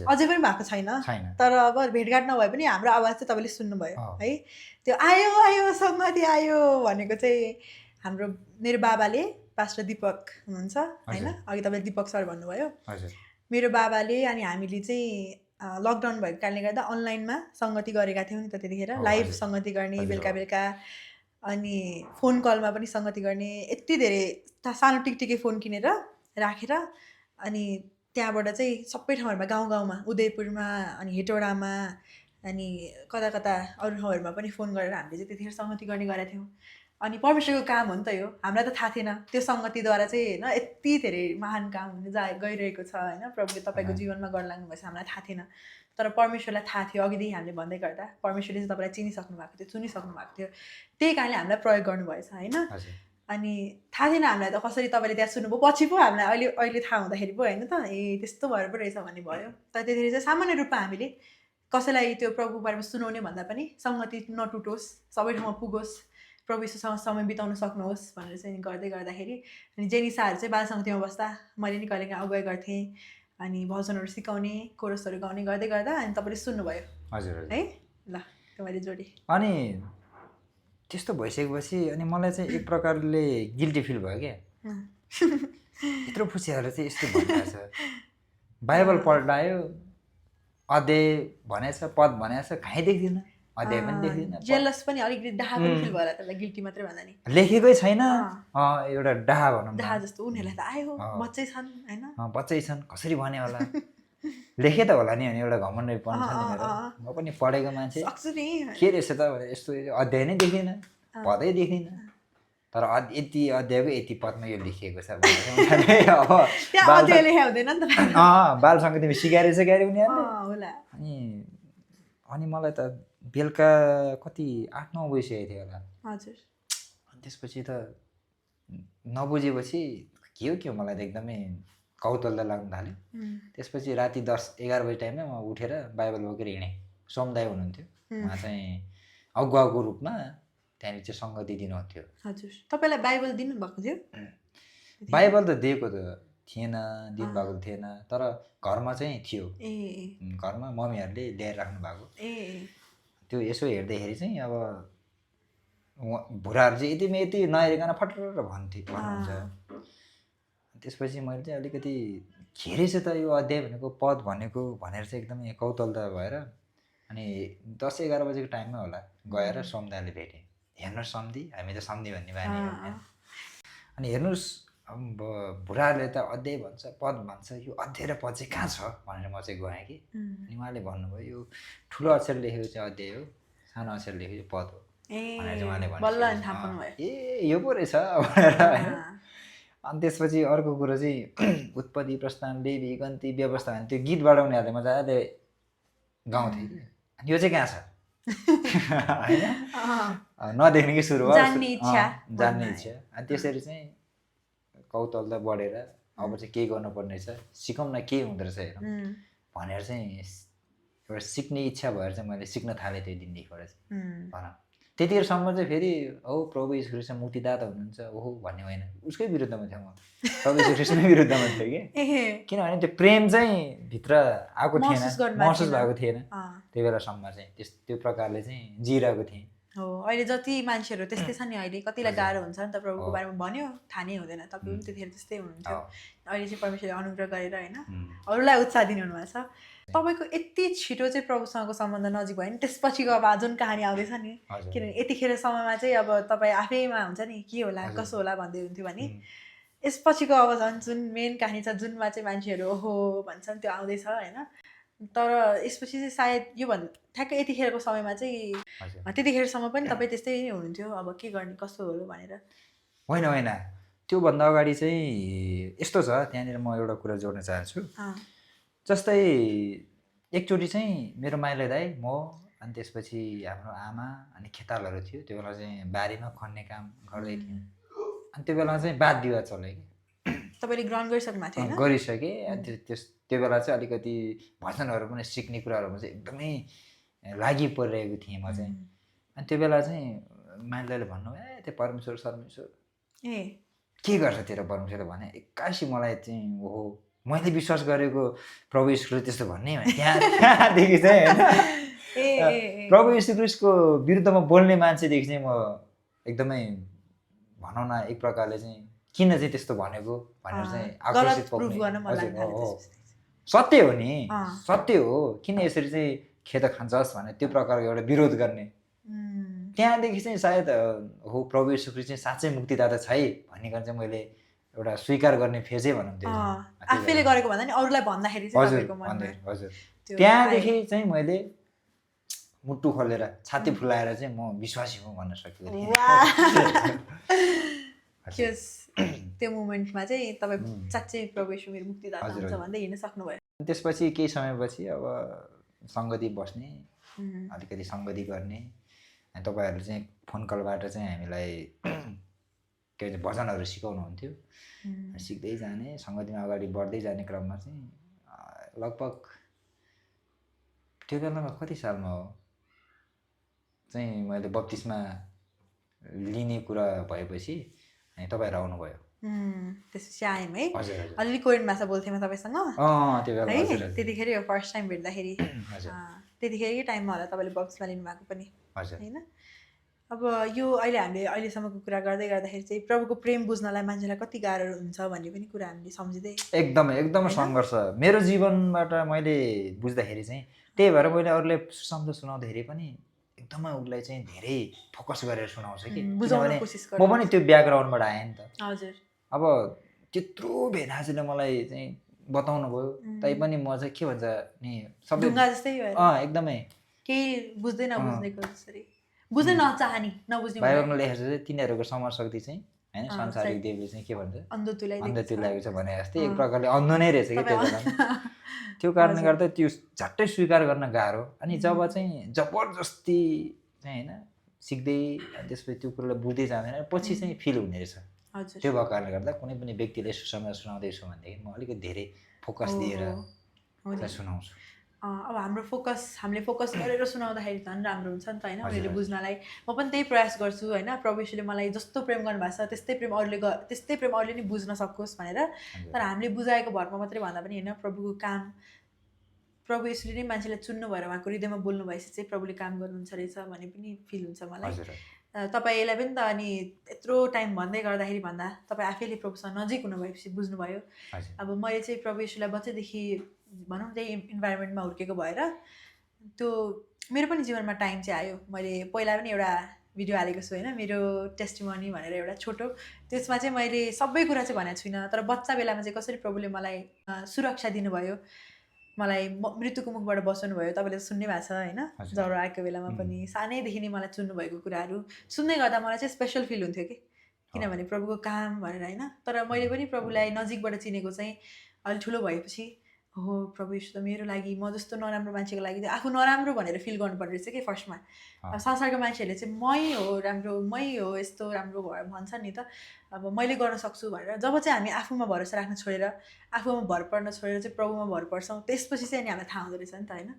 अझै पनि भएको छैन। तर अब भेटघाट नभए पनि हाम्रो आवाज चाहिँ तपाईँले सुन्नुभयो है। त्यो आयो आयो सङ्गति आयो भनेको चाहिँ हाम्रो मेरो बाबाले, पास्टर दीपक हुनुहुन्छ होइन, अघि तपाईँले दीपक सर भन्नुभयो। मेरो बाबाले अनि हामीले चाहिँ लकडाउन भएको कारणले गर्दा अनलाइनमा सङ्गति गरेका थियौँ नि त त्यतिखेर। लाइभ सङ्गति गर्ने बेलुका बेलुका, अनि फोन कलमा पनि सङ्गति गर्ने। यति धेरै सानो टिकटिके फोन किनेर राखेर अनि त्यहाँबाट चाहिँ सबै ठाउँहरूमा गाउँ गाउँमा उदयपुरमा अनि हेटौडामा अनि कता कता अरू ठाउँहरूमा पनि फोन गरेर हामीले चाहिँ त्यतिखेर सङ्गति गर्ने गरेका थियौँ। अनि परमेश्वरको काम हो नि त यो, हामीलाई त थाहा थिएन त्यो सङ्गतिद्वारा चाहिँ होइन यति धेरै महान काम हुन गइरहेको छ होइन, प्रभुले तपाईँको जीवनमा गर्न लाग्नु भएछ। हामीलाई थाहा थिएन तर परमेश्वरलाई थाहा थियो। अघिदेखि हामीले भन्दै गर्दा परमेश्वरले चाहिँ तपाईँलाई चिनिसक्नु भएको थियो, चुनिसक्नु भएको थियो, त्यही कारणले हामीलाई प्रयोग गर्नुभएछ होइन। अनि थाहा थिएन हामीलाई त कसरी तपाईँले त्यहाँ सुन्नुभयो, पछि पो हामीलाई अहिले थाहा हुँदाखेरि पो होइन त ए त्यस्तो भएर पो रहेछ भन्ने भयो। तर त्यतिखेर चाहिँ सामान्य रूपमा हामीले कसैलाई त्यो प्रभुको बारेमा सुनाउने भन्दा पनि सङ्गति नटुटोस्, सबै ठाउँमा पुगोस्, प्रभु यीशुसँग समय बिताउन सक्नुहोस् भनेर चाहिँ गर्दै गर्दाखेरि अनि जेनिसाहरू चाहिँ बालसङ्गतिमा बस्दा मैले नि कहिलेकाहीँ अगुवाई गर्थेँ। अनि भजनहरू सिकाउने, कोरसहरू गाउने गर्दै गर्दा अनि तपाईँले सुन्नुभयो। हजुर है ल तपाईँले जोडी। अनि त्यस्तो भइसकेपछि अनि मलाई चाहिँ एक प्रकारले गिल्टी फिल भयो क्या। यत्रो फुसियाहरू चाहिँ यस्तो भनिरहेछ, बाइबल पढ्दायो, अध्याय भनेछ, पद भनेछ, कहीँ देख्दिनँ। अध्याय पनि लेख्दिनँ जेलस पनि अलिकति डाहा पनि फिल भयो त्यसलाई गिल्टी मात्रै भन्दा नि लेखेकै छैन एउटा डाहा भनौँ न डाहा जस्तो उनीहरूलाई त आयो बच्चै छन् होइन बच्चै छन् कसरी भने होला लेखे त होला नि भने एउटा घमण्ड पनि छ नि मेरो म पनि पढेको मान्छे के रहेछ त भने यस्तो अध्याय नै देखिनँ पदै देखिनँ तर यति अध्यायको यति पदमा यो लेखिएको छ बाल सङ्गीतमा सिकाएर उनीहरूले अनि मलाई त बेलुका कति 8-9 बजिसकेको थियो होला हजुर अनि त्यसपछि त नबुझेपछि के हो मलाई त एकदमै कौतूहल लाग्न थाल्यो त्यसपछि राति 10-11 बजी टाइममा म उठेर बाइबल बोकेर हिँडेँ सोमदाई हुनुहुन्थ्यो उहाँ चाहिँ अगुवाको रूपमा त्यहाँनिर चाहिँ सङ्गति दिनुहुन्थ्यो हजुर तपाईँलाई बाइबल दिनुभएको थियो बाइबल त दिएको त थिएन दिनुभएको थिएन तर घरमा चाहिँ थियो घरमा मम्मीहरूले ल्याएर राख्नु भएको त्यो यसो हेर्दाखेरि चाहिँ अब बुढाहरू चाहिँ यति नहेरिकन फटर भन्नुहुन्छ त्यसपछि मैले चाहिँ अलिकति के रहेछ त यो अध्याय भनेको पद भनेको भनेर चाहिँ एकदमै कौतूहलता भएर अनि 10-11 बजेको टाइममा होला गएर सोमदाले भेटेँ हेर्नुहोस् सम्धी हामी त सम्धी भन्ने बानी अनि हेर्नुहोस् बुढाहरूले त अध्याय भन्छ पद भन्छ यो अध्याय र पद चाहिँ कहाँ छ भनेर म चाहिँ गएँ कि अनि उहाँले भन्नुभयो यो ठुलो अक्षर लेखेको चाहिँ अध्याय हो सानो अक्षर लेखेको पद हो भनेर चाहिँ उहाँले भन्नुभयो ए यो पो रहेछ भनेर अनि त्यसपछि अर्को कुरो चाहिँ उत्पत्ति प्रस्थान लेवी गन्ती व्यवस्था भने त्यो गीतबाट उनीहरूले मजाले गाउँथे कि अनि यो चाहिँ कहाँ छ होइन नदेख्ने कि सुरु भयो जान्ने इच्छा अनि त्यसरी चाहिँ कौतूहलता बढेर अब चाहिँ के गर्नुपर्ने रहेछ सिकौँ न के हुँदो रहेछ हेरौँ भनेर चाहिँ एउटा सिक्ने इच्छा भएर चाहिँ मैले सिक्न थालेँ त्यो दिनदेखिबाट चाहिँ भनौँ त्यतिखेरसम्म चाहिँ फेरि प्रभु यीशु ख्रीष्ट मुक्तिदाता हुनुहुन्छ ओहो भन्ने होइन उसकै विरुद्धमा थियो म प्रभु यीशु ख्रीष्टमै विरुद्धमा थियो कि किनभने त्यो प्रेम चाहिँ भित्र आएको थिएन महसुस भएको थिएन त्यो बेलासम्म चाहिँ त्यो प्रकारले चाहिँ जिरहेको थिएँ हो अहिले जति मान्छेहरू त्यस्तै छ नि अहिले कतिलाई गाह्रो हुन्छ नि त प्रभुको बारेमा भन्यो थाहा नै हुँदैन तपाईँ पनि त्यतिखेर त्यस्तै हुनुहुन्थ्यो अहिले चाहिँ परमेश्वरले अनुग्रह गरेर होइन अरूलाई उत्साह दिनुहुभएको छ तपाईँको यति छिटो चाहिँ प्रभुसँगको सम्बन्ध नजिक भयो नि त्यसपछिको अब जुन कहानी आउँदैछ नि किनभने यतिखेर समयमा चाहिँ अब तपाईँ आफैमा हुन्छ नि के होला कसो होला भन्दै हुन्थ्यो भने यसपछिको अब झन् जुन मेन कहानी छ जुनमा चाहिँ मान्छेहरू ओहो भन्छन् त्यो आउँदैछ होइन तर यसपछि चाहिँ सायद यो ठ्याक्कै यतिखेरको समयमा चाहिँ त्यतिखेरसम्म पनि तपाईँ त्यस्तै नै हुनुहुन्थ्यो अब के गर्ने कस्तो हो भनेर होइन त्योभन्दा अगाडि चाहिँ यस्तो छ त्यहाँनिर म एउटा कुरा जोड्न चाहन्छु जस्तै एकचोटि चाहिँ मेरो माइला दाइ म अनि त्यसपछि हाम्रो आमा अनि खेतालहरू थियो त्यो बेला चाहिँ बारीमा खन्ने काम गर्दै थियौँ अनि त्यो बेला चाहिँ वाद विवाद चल्यो कि तपाईँले ग्रहण गरिसक्नु भएको थियो गरिसकेँ अनि त्यो बेला चाहिँ अलिकति भजनहरू पनि सिक्ने कुराहरूमा चाहिँ एकदमै लागि परिरहेको थिएँ म चाहिँ अनि त्यो बेला चाहिँ माइलाले भन्नु त्यो परमेश्वर के गर्छ तेरो परमेश्वरले भने एक्कासी मलाई चाहिँ ओहो मैले विश्वास गरेको प्रभु यीशु ख्रीष्ट त्यस्तो भन्ने त्यहाँदेखि चाहिँ होइन प्रभु यीशु ख्रीष्टको विरुद्धमा बोल्ने मान्छेदेखि चाहिँ म एकदमै भनौँ न एक प्रकारले चाहिँ किन चाहिँ त्यस्तो भनेको भनेर चाहिँ आकर्षित सत्य हो नि सत्य हो किन यसरी चाहिँ खेत खान्छस् भने त्यो प्रकारको एउटा विरोध गर्ने त्यहाँदेखि चाहिँ सायद हो प्रभु यीशु ख्रीष्ट चाहिँ साँच्चै मुक्तिदाता छ है भन्ने चाहिँ मैले एउटा स्वीकार गर्ने फेजै भनौँ त्यो आफैले गरेको भन्दा नि अरूलाई भन्दाखेरि हजुर त्यहाँदेखि चाहिँ मैले मुटु खोलेर छाती फुलाएर चाहिँ म विश्वासी हुँ भन्न सकेको थिएँ त्यो मोमेन्टमा चाहिँ तपाईँ साँच्चै प्रभु यीशु मेरो मुक्तिदाता हुन्छ भन्दै हिँड्न सक्नुभयो त्यसपछि केही समयपछि अब सङ्गति बस्ने अलिकति सङ्गति गर्ने अनि तपाईँहरूले चाहिँ फोन कलबाट चाहिँ हामीलाई के भन्छ भजनहरू सिकाउनुहुन्थ्यो सिक्दै जाने सङ्गतिमा अगाडि बढ्दै जाने क्रममा चाहिँ लगभग त्यो बेलामा कति सालमा हो चाहिँ मैले बत्तिसमा लिने कुरा भएपछि अनि तपाईँहरू आउनुभयो त्यसपछि आयौँ है हजुर अलिअलि कोरियन भाषा बोल्थेँ तपाईँसँग त्यो बेला है त्यतिखेर फर्स्ट टाइम भेट्दाखेरि त्यतिखेरकै टाइममा होला तपाईँले बक्समा लिनुभएको पनि होइन अब यो अहिले हामीले अहिलेसम्मको कुरा गर्दै गर्दाखेरि चाहिँ प्रभुको प्रेम बुझ्नलाई मान्छेलाई कति गाह्रो हुन्छ भन्ने पनि कुरा हामीले सम्झिँदै एकदमै सङ्घर्ष मेरो जीवनबाट मैले बुझ्दाखेरि चाहिँ त्यही भएर मैले अरूले सुसम्झ सुनाउँदाखेरि पनि एकदमै उसलाई चाहिँ धेरै फोकस गरेर सुनाउँछ कि बुझाउन किनभने कोसिस म पनि त्यो ब्याकग्राउन्डबाट आएँ नि त हजुर अब त्यत्रो भेनाजले मलाई चाहिँ बताउनु भयो तैपनि म चाहिँ के भन्छ नि सबै ढुङ्गा जस्तै भएर एकदमै केही बुझ्दै नबुझ्नेको जसरी बुझ्नै नचाहने नबुझ्ने बाइबलमा लेखेको छ तिनीहरूको समर शक्ति चाहिँ होइन संसारिक देवले चाहिँ के भन्छ अन्ध तुल्याएको छ भने जस्तै एक प्रकारले अन्ध नै रहेछ कि त्यो बेलामा त्यो कारणले गर्दा त्यो झट्टै स्वीकार गर्न गाह्रो अनि जब चाहिँ जबरजस्ती चाहिँ होइन सिक्दै त्यसपछि त्यो कुरालाई बुझ्दै जाँदैन पछि चाहिँ फिल हुने रहेछ त्यो भएको कारणले गर्दा कुनै पनि व्यक्तिले सुसमाचार सुनाउँदैछु भनेदेखि म अलिकति धेरै फोकस दिएर सुनाउँछु अब हामीले फोकस गरेर सुनाउँदाखेरि झन् राम्रो हुन्छ नि त होइन उनीहरूले बुझ्नलाई म पनि त्यही प्रयास गर्छु होइन प्रभु येशूले मलाई जस्तो प्रेम गर्नुभएको छ त्यस्तै प्रेम अरूले नि बुझ्न सकोस् भनेर तर हामीले बुझाएको भरमा मात्रै भन्दा पनि होइन प्रभुको काम प्रभु येशूले नै मान्छेलाई चुन्नु भएर उहाँको हृदयमा बोल्नु भएपछि चाहिँ प्रभुले काम गर्नुहुन्छ रहेछ भन्ने पनि फिल हुन्छ मलाई तपाईँलाई पनि त अनि यत्रो टाइम भन्दै गर्दाखेरि भन्दा तपाईँ आफैले प्रभुसँग नजिक हुनु भएपछि बुझ्नुभयो अब मैले चाहिँ प्रभु येशूलाई बच्चैदेखि भनौँ त्यही इन्भाइरोमेन्टमा हुर्केको भएर त्यो मेरो पनि जीवनमा टाइम चाहिँ आयो मैले पहिला पनि एउटा भिडियो हालेको छु होइन मेरो टेस्टिमनी भनेर एउटा छोटो त्यसमा चाहिँ मैले सबै कुरा चाहिँ भनेको छुइनँ तर बच्चा बेलामा चाहिँ कसरी प्रभुले मलाई सुरक्षा दिनुभयो मलाई मृत्युको मुखबाट बचाउनु भयो तपाईँले सुन्नै भएको छ होइन ज्वरो आएको बेलामा पनि सानैदेखि नै मलाई चुन्नु भएको कुराहरू सुन्दै गर्दा मलाई चाहिँ स्पेसल फिल हुन्थ्यो कि किनभने प्रभुको काम भनेर होइन तर मैले पनि प्रभुलाई नजिकबाट चिनेको चाहिँ अलिक ठुलो भएपछि हो प्रभु येशू त मेरो लागि म जस्तो नराम्रो मान्छेको लागि चाहिँ आफू नराम्रो भनेर फिल गर्नुपर्ने रहेछ कि फर्स्टमा संसारको मान्छेहरूले चाहिँ मै हो राम्रो मै हो यस्तो राम्रो भन्छ नि त अब मैले गर्न सक्छु भनेर जब चाहिँ हामी आफूमा भरोसा राख्न छोडेर आफूमा भर पर्न छोडेर चाहिँ प्रभुमा भर पर्छौँ त्यसपछि चाहिँ अनि हामीलाई थाहा हुँदो रहेछ नि त होइन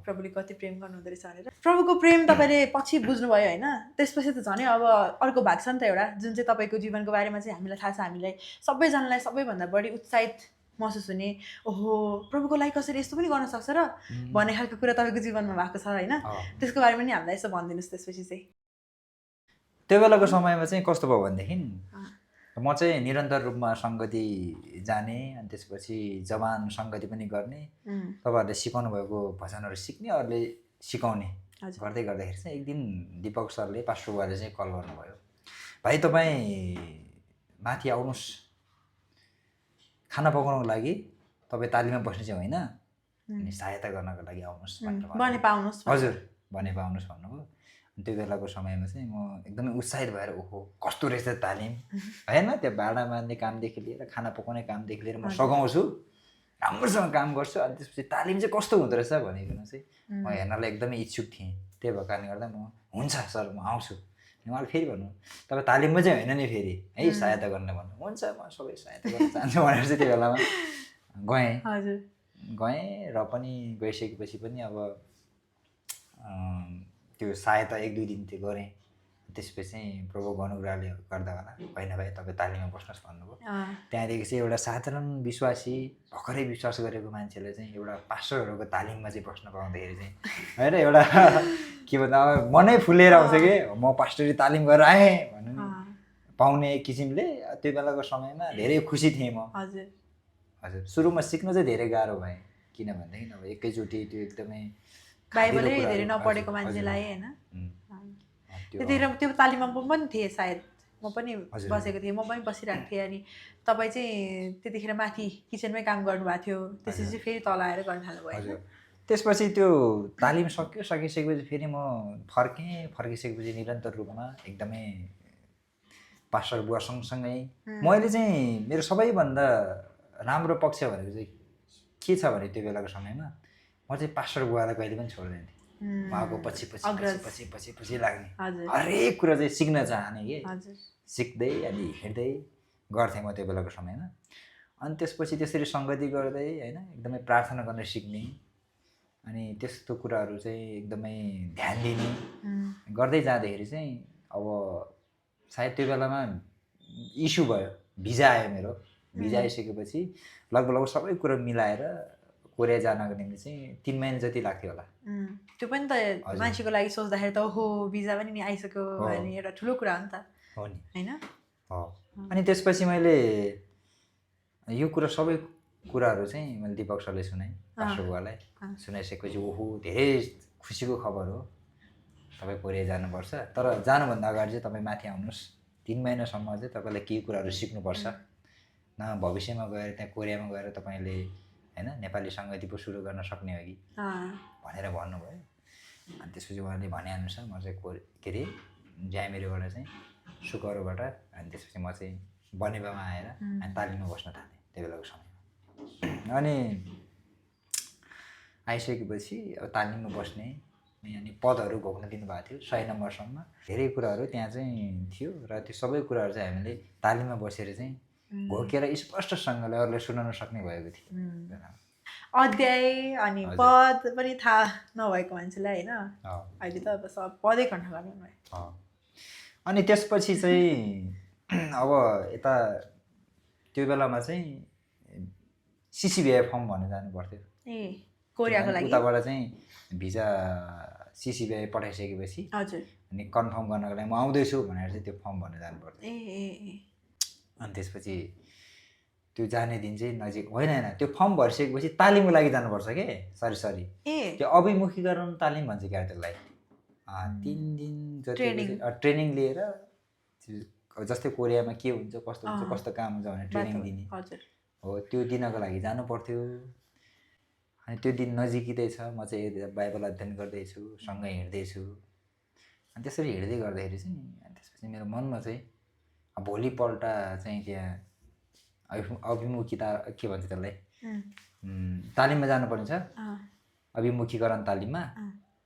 प्रभुले कति प्रेम गर्नुहुँदो रहेछ भनेर प्रभुको प्रेम तपाईँले पछि बुझ्नुभयो होइन त्यसपछि त झनै अब अर्को भाग छ नि त एउटा जुन चाहिँ तपाईँको जीवनको बारेमा चाहिँ हामीलाई थाहा छ हामीलाई सबैजनालाई सबैभन्दा बढी उत्साहित महसुस हुने ओहो प्रभुको लागि कसरी यस्तो पनि गर्न सक्छ र भन्ने खालको कुरा तपाईँको जीवनमा भएको छ होइन त्यसको बारेमा नि हामीलाई यसो भनिदिनुहोस् त्यसपछि चाहिँ त्यो बेलाको समयमा चाहिँ कस्तो भयो भनेदेखि म चाहिँ निरन्तर रूपमा सङ्गति जाने अनि त्यसपछि जवान सङ्गति पनि गर्ने तपाईँहरूले सिकाउनु भएको भजनहरू सिक्ने अरूले सिकाउने गर्दै गर्दाखेरि चाहिँ एक दिन दिपक सरले पास्टर बुवाले चाहिँ कल गर्नुभयो भाइ तपाईँ माथि आउनुहोस् खाना पकाउनको लागि तपाईँ तालिममा बस्ने चाहिँ होइन अनि सहायता गर्नको लागि आउनुहोस् हजुर भने पाउनुहोस् भन्नुभयो त्यो बेलाको समयमा चाहिँ म एकदमै उत्साहित भएर ओहो कस्तो रहेछ तालिम होइन त्यो भाँडा मान्ने कामदेखि लिएर खाना पकाउने कामदेखि लिएर म सघाउँछु राम्रोसँग काम गर्छु अनि त्यसपछि तालिम चाहिँ कस्तो हुँदो रहेछ भनिकन चाहिँ म हेर्नलाई एकदमै इच्छुक थिएँ त्यही भएको कारणले गर्दा म हुन्छ सर म आउँछु उहाँले फेरि भन्नु तपाईँ तालिममा चाहिँ होइन नि फेरि है सहायता गर्न भन्नु हुन्छ म सबै सहायता गर्न चाहन्छु भनेर चाहिँ त्यो बेलामा गएँ र पनि गइसकेपछि पनि अब त्यो सहायता 1-2 दिन त्यो गरेँ त्यसपछि चाहिँ प्रभुको अनुग्रहले गर्दा होला होइन भाइ तपाईँ तालिममा बस्नुहोस् भन्नुभयो त्यहाँदेखि चाहिँ एउटा साधारण विश्वासी भर्खरै विश्वास गरेको मान्छेले चाहिँ एउटा पास्टरहरूको तालिममा चाहिँ बस्न पाउँदाखेरि चाहिँ होइन एउटा के भन्दा मनै फुलेर आउँछ कि म पास्टरी तालिम गरेर आएँ भन्नु पाउने किसिमले त्यो बेलाको समयमा धेरै खुसी थिएँ म हजुर सुरुमा सिक्न चाहिँ धेरै गाह्रो भएँ किनभनेदेखि अब एकैचोटि त्यो एकदमै बाइबलै धेरै नपढेको मान्छेलाई होइन त्यतिखेर त्यो तालिममा पनि थिएँ सायद म पनि बसेको थिएँ म पनि बसिरहेको थिएँ अनि तपाईँ चाहिँ त्यतिखेर माथि किचनमै काम गर्नुभएको थियो त्यसपछि फेरि तल आएर गर्न थाल्नुभयो त्यसपछि त्यो तालिम सकिसकेपछि फेरि म फर्किसकेपछि निरन्तर रूपमा एकदमै पास्टर बुवा सँगसँगै मैले चाहिँ मेरो सबैभन्दा राम्रो पक्ष भनेको चाहिँ के छ भने त्यो बेलाको समयमा म चाहिँ पास्टर बुवालाई कहिले पनि छोड्दैन थिएँ उहाँको पछि लाग्ने हरेक कुरा चाहिँ सिक्न चाहने कि सिक्दै अनि हिँड्दै गर्थेँ म त्यो बेलाको समयमा अनि त्यसपछि त्यसरी सङ्गति गर्दै होइन एकदमै प्रार्थना गर्न सिक्ने अनि त्यस्तो कुराहरू चाहिँ एकदमै ध्यान दिने गर्दै जाँदाखेरि चाहिँ अब सायद त्यो बेलामा इस्यु भयो भिजा आयो मेरो भिजा आइसकेपछि लगभग सबै कुरा मिलाएर कोरिया जानको निम्ति चाहिँ 3 महिना जति लाग्थ्यो होला त्यो पनि त मान्छेको लागि सोच्दाखेरि त ओहो भिजा पनि नि आइसक्यो भन्ने एउटा ठुलो कुरा हो नि त हो नि होइन अनि त्यसपछि मैले यो कुरा सबै कुराहरू चाहिँ मैले दिपक सरले सुनाएँ पास्टर बुवालाई सुनाइसकेपछि ओहो धेरै खुसीको खबर हो तपाईँ कोरिया जानुपर्छ, तर जानुभन्दा अगाडि चाहिँ तपाईँ माथि आउनुहोस्, 3 महिनासम्म चाहिँ तपाईँलाई केही कुराहरू सिक्नुपर्छ, न भविष्यमा गएर त्यहाँ कोरियामा गएर तपाईँले होइन नेपाली सङ्गीत पो सुरु गर्न सक्ने हो कि भनेर भन्नुभयो। अनि त्यसपछि उहाँले भनेअनुसार म चाहिँ के अरे ज्यामिरेबाट चाहिँ सुकरोबाट अनि त्यसपछि म चाहिँ बनेपामा आएर अनि तालिममा बस्न थालेँ त्यो बेलाको समयमा। अनि आइसकेपछि अब तालिममा बस्ने अनि पदहरू घोक्न दिनुभएको थियो 100 नम्बरसम्म, धेरै कुराहरू त्यहाँ चाहिँ थियो र त्यो सबै कुराहरू चाहिँ हामीले तालिममा बसेर चाहिँ घोकेर स्पष्टसँगले अरूलाई सुनाउन सक्ने भएको थियो। अध्याय अनि पद पनि थाहा नभएको मान्छेलाई होइन अहिले त अब सब पदै कण्ठ गर्नु भयो। अनि त्यसपछि चाहिँ अब यता त्यो बेलामा चाहिँ सिसिबिआई फर्म भन्न जानु पर्थ्यो कोरियाको लागि। उताबाट चाहिँ भिजा सिसिबिआई पठाइसकेपछि हजुर अनि कन्फर्म गर्नको लागि म आउँदैछु भनेर चाहिँ त्यो फर्म भन्न जानु पर्थ्यो। अनि त्यसपछि त्यो जाने दिन चाहिँ नजिक होइन त्यो फर्म भरिसकेपछि तालिमको लागि जानुपर्छ के सरी त्यो अभिमुखीकरण तालिम भन्छ क्या त्यसलाई। 3 दिन जति ट्रेनिङ लिएर जस्तै कोरियामा के हुन्छ कस्तो हुन्छ कस्तो काम हुन्छ भनेर ट्रेनिङ दिने हो, त्यो दिनको लागि जानु पर्थ्यो। अनि त्यो दिन नजिकै छ, म चाहिँ बाइबल अध्ययन गर्दैछु, सँगै हिँड्दैछु। अनि त्यसरी हिँड्दै गर्दाखेरि चाहिँ अनि त्यसपछि मेरो मनमा चाहिँ भोलिपल्ट चाहिँ त्यहाँ अभिमुखिता के भन्छ त्यसलाई तालिममा जानुपर्ने छ, अभिमुखीकरण तालिममा।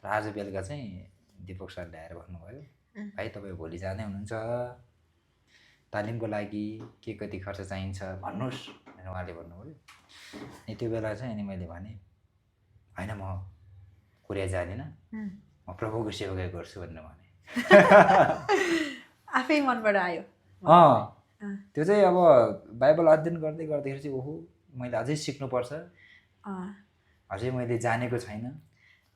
र आज बेलुका चाहिँ दिपक सरले आएर भन्नुभयो भाइ तपाईँ भोलि जाँदै हुनुहुन्छ तालिमको लागि, के कति खर्च चाहिन्छ भन्नुहोस् भनेर उहाँले भन्नुभयो। अनि त्यो बेला चाहिँ अनि मैले भने होइन म कोरिया जाँदिनँ, म प्रभुको सेवा गर्छु भनेर भने। आफै मनबाट आयो। त्यो चाहिँ अब बाइबल अध्ययन गर्दै गर्दाखेरि चाहिँ ओहो मैले अझै सिक्नुपर्छ, अझै मैले जानेको छैन,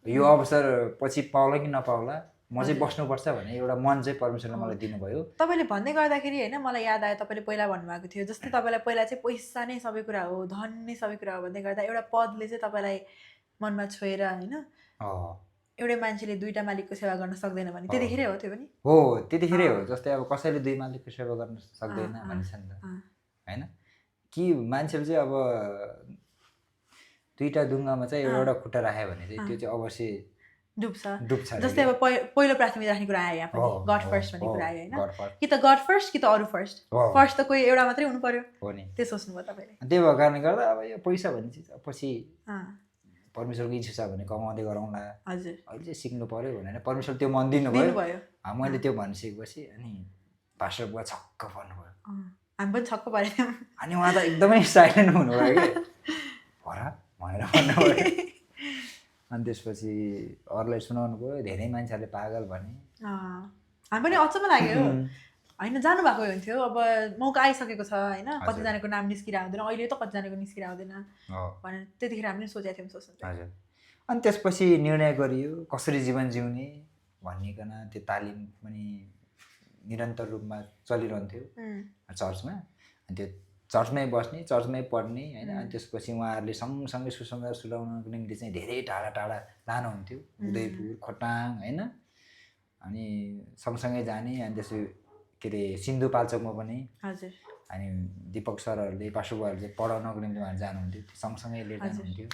यो अवसर पछि पाउला कि नपाउला म चाहिँ बस्नुपर्छ भन्ने एउटा मन चाहिँ परमेश्वरले मलाई दिनुभयो। तपाईँले भन्दै गर्दाखेरि होइन मलाई याद आयो तपाईँले पहिला भन्नुभएको थियो जस्तै तपाईँलाई पहिला चाहिँ पैसा नै सबै कुरा हो, धन नै सबै कुरा हो भन्दै गर्दा एउटा पदले चाहिँ तपाईँलाई मनमा छोएर होइन एउटै मान्छेले 2टा मालिकको सेवा गर्न सक्दैन भने त्यतिखेरै हो त्यो पनि हो, त्यतिखेरै हो। जस्तै अब कसैले 2 मालिकको सेवा गर्न सक्दैन भन्छ नि त होइन कि मान्छेले चाहिँ अब 2टा ढुङ्गामा चाहिँ एउटा खुट्टा राख्यो भने चाहिँ त्यो चाहिँ अवश्य डुब्छ। जस्तै अब पहिलो प्राथमिकता राख्ने कुरा आयो यहाँ पनि गड फर्स्ट भन्ने कुरा आयो होइन, कि त गड फर्स्ट कि त अरू फर्स्ट त कोही एउटा मात्रै हुनु पर्यो हो नि, त्यो सोच्नुभयो तपाईँले। त्यही भएको कारणले गर्दा अब यो पैसा भन्ने चिज पछि परमेश्वरको इच्छा छ भने कमाउँदै गरौँला, हजुर अहिले चाहिँ सिक्नु पर्यो भनेर परमेश्वर त्यो मन दिनुभयो। मैले त्यो भनिसकेपछि अनि पास्टर बुवा छक्क पर्नुभयो, हामी पनि छक्क परेको थियौँ। अनि उहाँ त एकदमै साइलेन्ट हुनुभयो कि भरा भनेर भन्नुभयो। अनि त्यसपछि अरूलाई सुनाउनु भयो, धेरै मान्छेहरूले पागल भने। हामी पनि अचम्म लाग्यो होइन, जानुभएको हुन्थ्यो अब मौका आइसकेको छ होइन, कतिजनाको नाम निस्किरहेको हुँदैन, अहिले त कतिजनाको निस्किरहेको हुँदैन भनेर त्यतिखेर हामीले सोचेको थियौँ सोच्नु। हजुर। अनि त्यसपछि निर्णय गरियो कसरी जीवन जिउने भनिकन त्यो तालिम पनि निरन्तर रूपमा चलिरहन्थ्यो चर्चमा। अनि त्यो चर्चमै बस्ने, चर्चमै पढ्ने होइन। अनि त्यसपछि उहाँहरूले सँगसँगै सुसमाचार सुनाउनको निम्ति चाहिँ धेरै टाढा टाढा लानुहुन्थ्यो, उदयपुर, खोटाङ होइन। अनि सँगसँगै जाने। अनि त्यसपछि के अरे सिन्धुपाल्चोकमा पनि हजुर। अनि दिपक सरहरूले पाशुबाहरूले चाहिँ पढाउनको निम्ति उहाँहरू जानुहुन्थ्यो, सँगसँगै लिएर जानुहुन्थ्यो।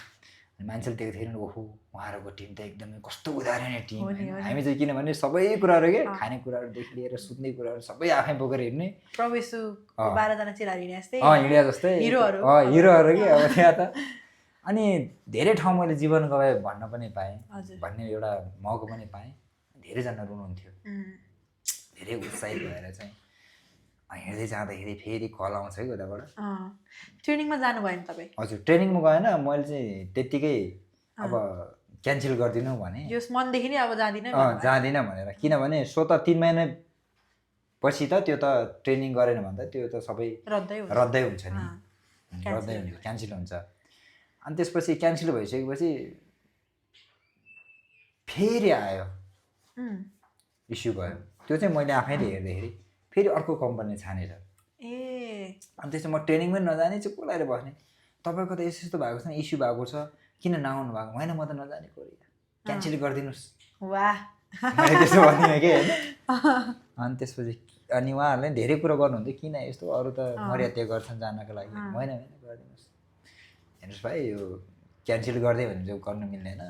अनि मान्छेले देख्दाखेरि ओहो उहाँहरूको टिम त एकदमै कस्तो उदाहरणीय टिम होइन। हामी चाहिँ किनभने सबै कुराहरू के खानेकुराहरूदेखि लिएर सुत्ने कुराहरू सबै आफै बोकेर हिँड्ने, प्रभु येशू 12जना चेलाहरू हिँडे जस्तै हिँडे जस्तै हिरोहरू कि अब त्यहाँ त। अनि धेरै ठाउँ मैले जीवन गवाएँ भन्न पनि पाएँ, भन्ने एउटा मौका पनि पाएँ। धेरैजना रुनुहुन्थ्यो, धेरै उत्साहित भएर चाहिँ हिँड्दै जाँदाखेरि फेरि कल आउँछ कि उताबाट। ट्रेनिङमा जानु भएन तपाईँ? हजुर, ट्रेनिङमा गएन मैले चाहिँ त्यत्तिकै अब क्यान्सल गरिदिनु भने, जस मनदेखि नै अब जाँदिनँ भनेर। किनभने त 3 महिना पछि त त्यो त ट्रेनिङ गरेन भने त त्यो त सबै रद्दै हुन्छ नि, रद्दै हुन्छ, क्यान्सल हुन्छ। अनि त्यसपछि क्यान्सल भइसकेपछि फेरि आयो इस्यु भयो। त्यो चाहिँ मैले आफैले हेर्दाखेरि फेरि अर्को कम्पनी छानेछ। अनि त्यसपछि म ट्रेनिङमै नजाने चाहिँ कोलाएर बस्ने, तपाईँको त यस्तो भएको छ इस्यु भएको छ किन नआउनु भएको? होइन म त नजाने कोरिया, क्यान्सल गरिदिनुहोस्। वाह मैले त्यसो भनिदिएँ कि होइन अनि त्यसपछि अनि उहाँहरूले धेरै कुरो गर्नुहुन्थ्यो किन यस्तो अरू त मर्यादा गर्छन् जानको लागि होइन गरिदिनुहोस् हेर्नुहोस् भाइ यो क्यान्सल गरिदियो भने चाहिँ गर्नु मिल्दैन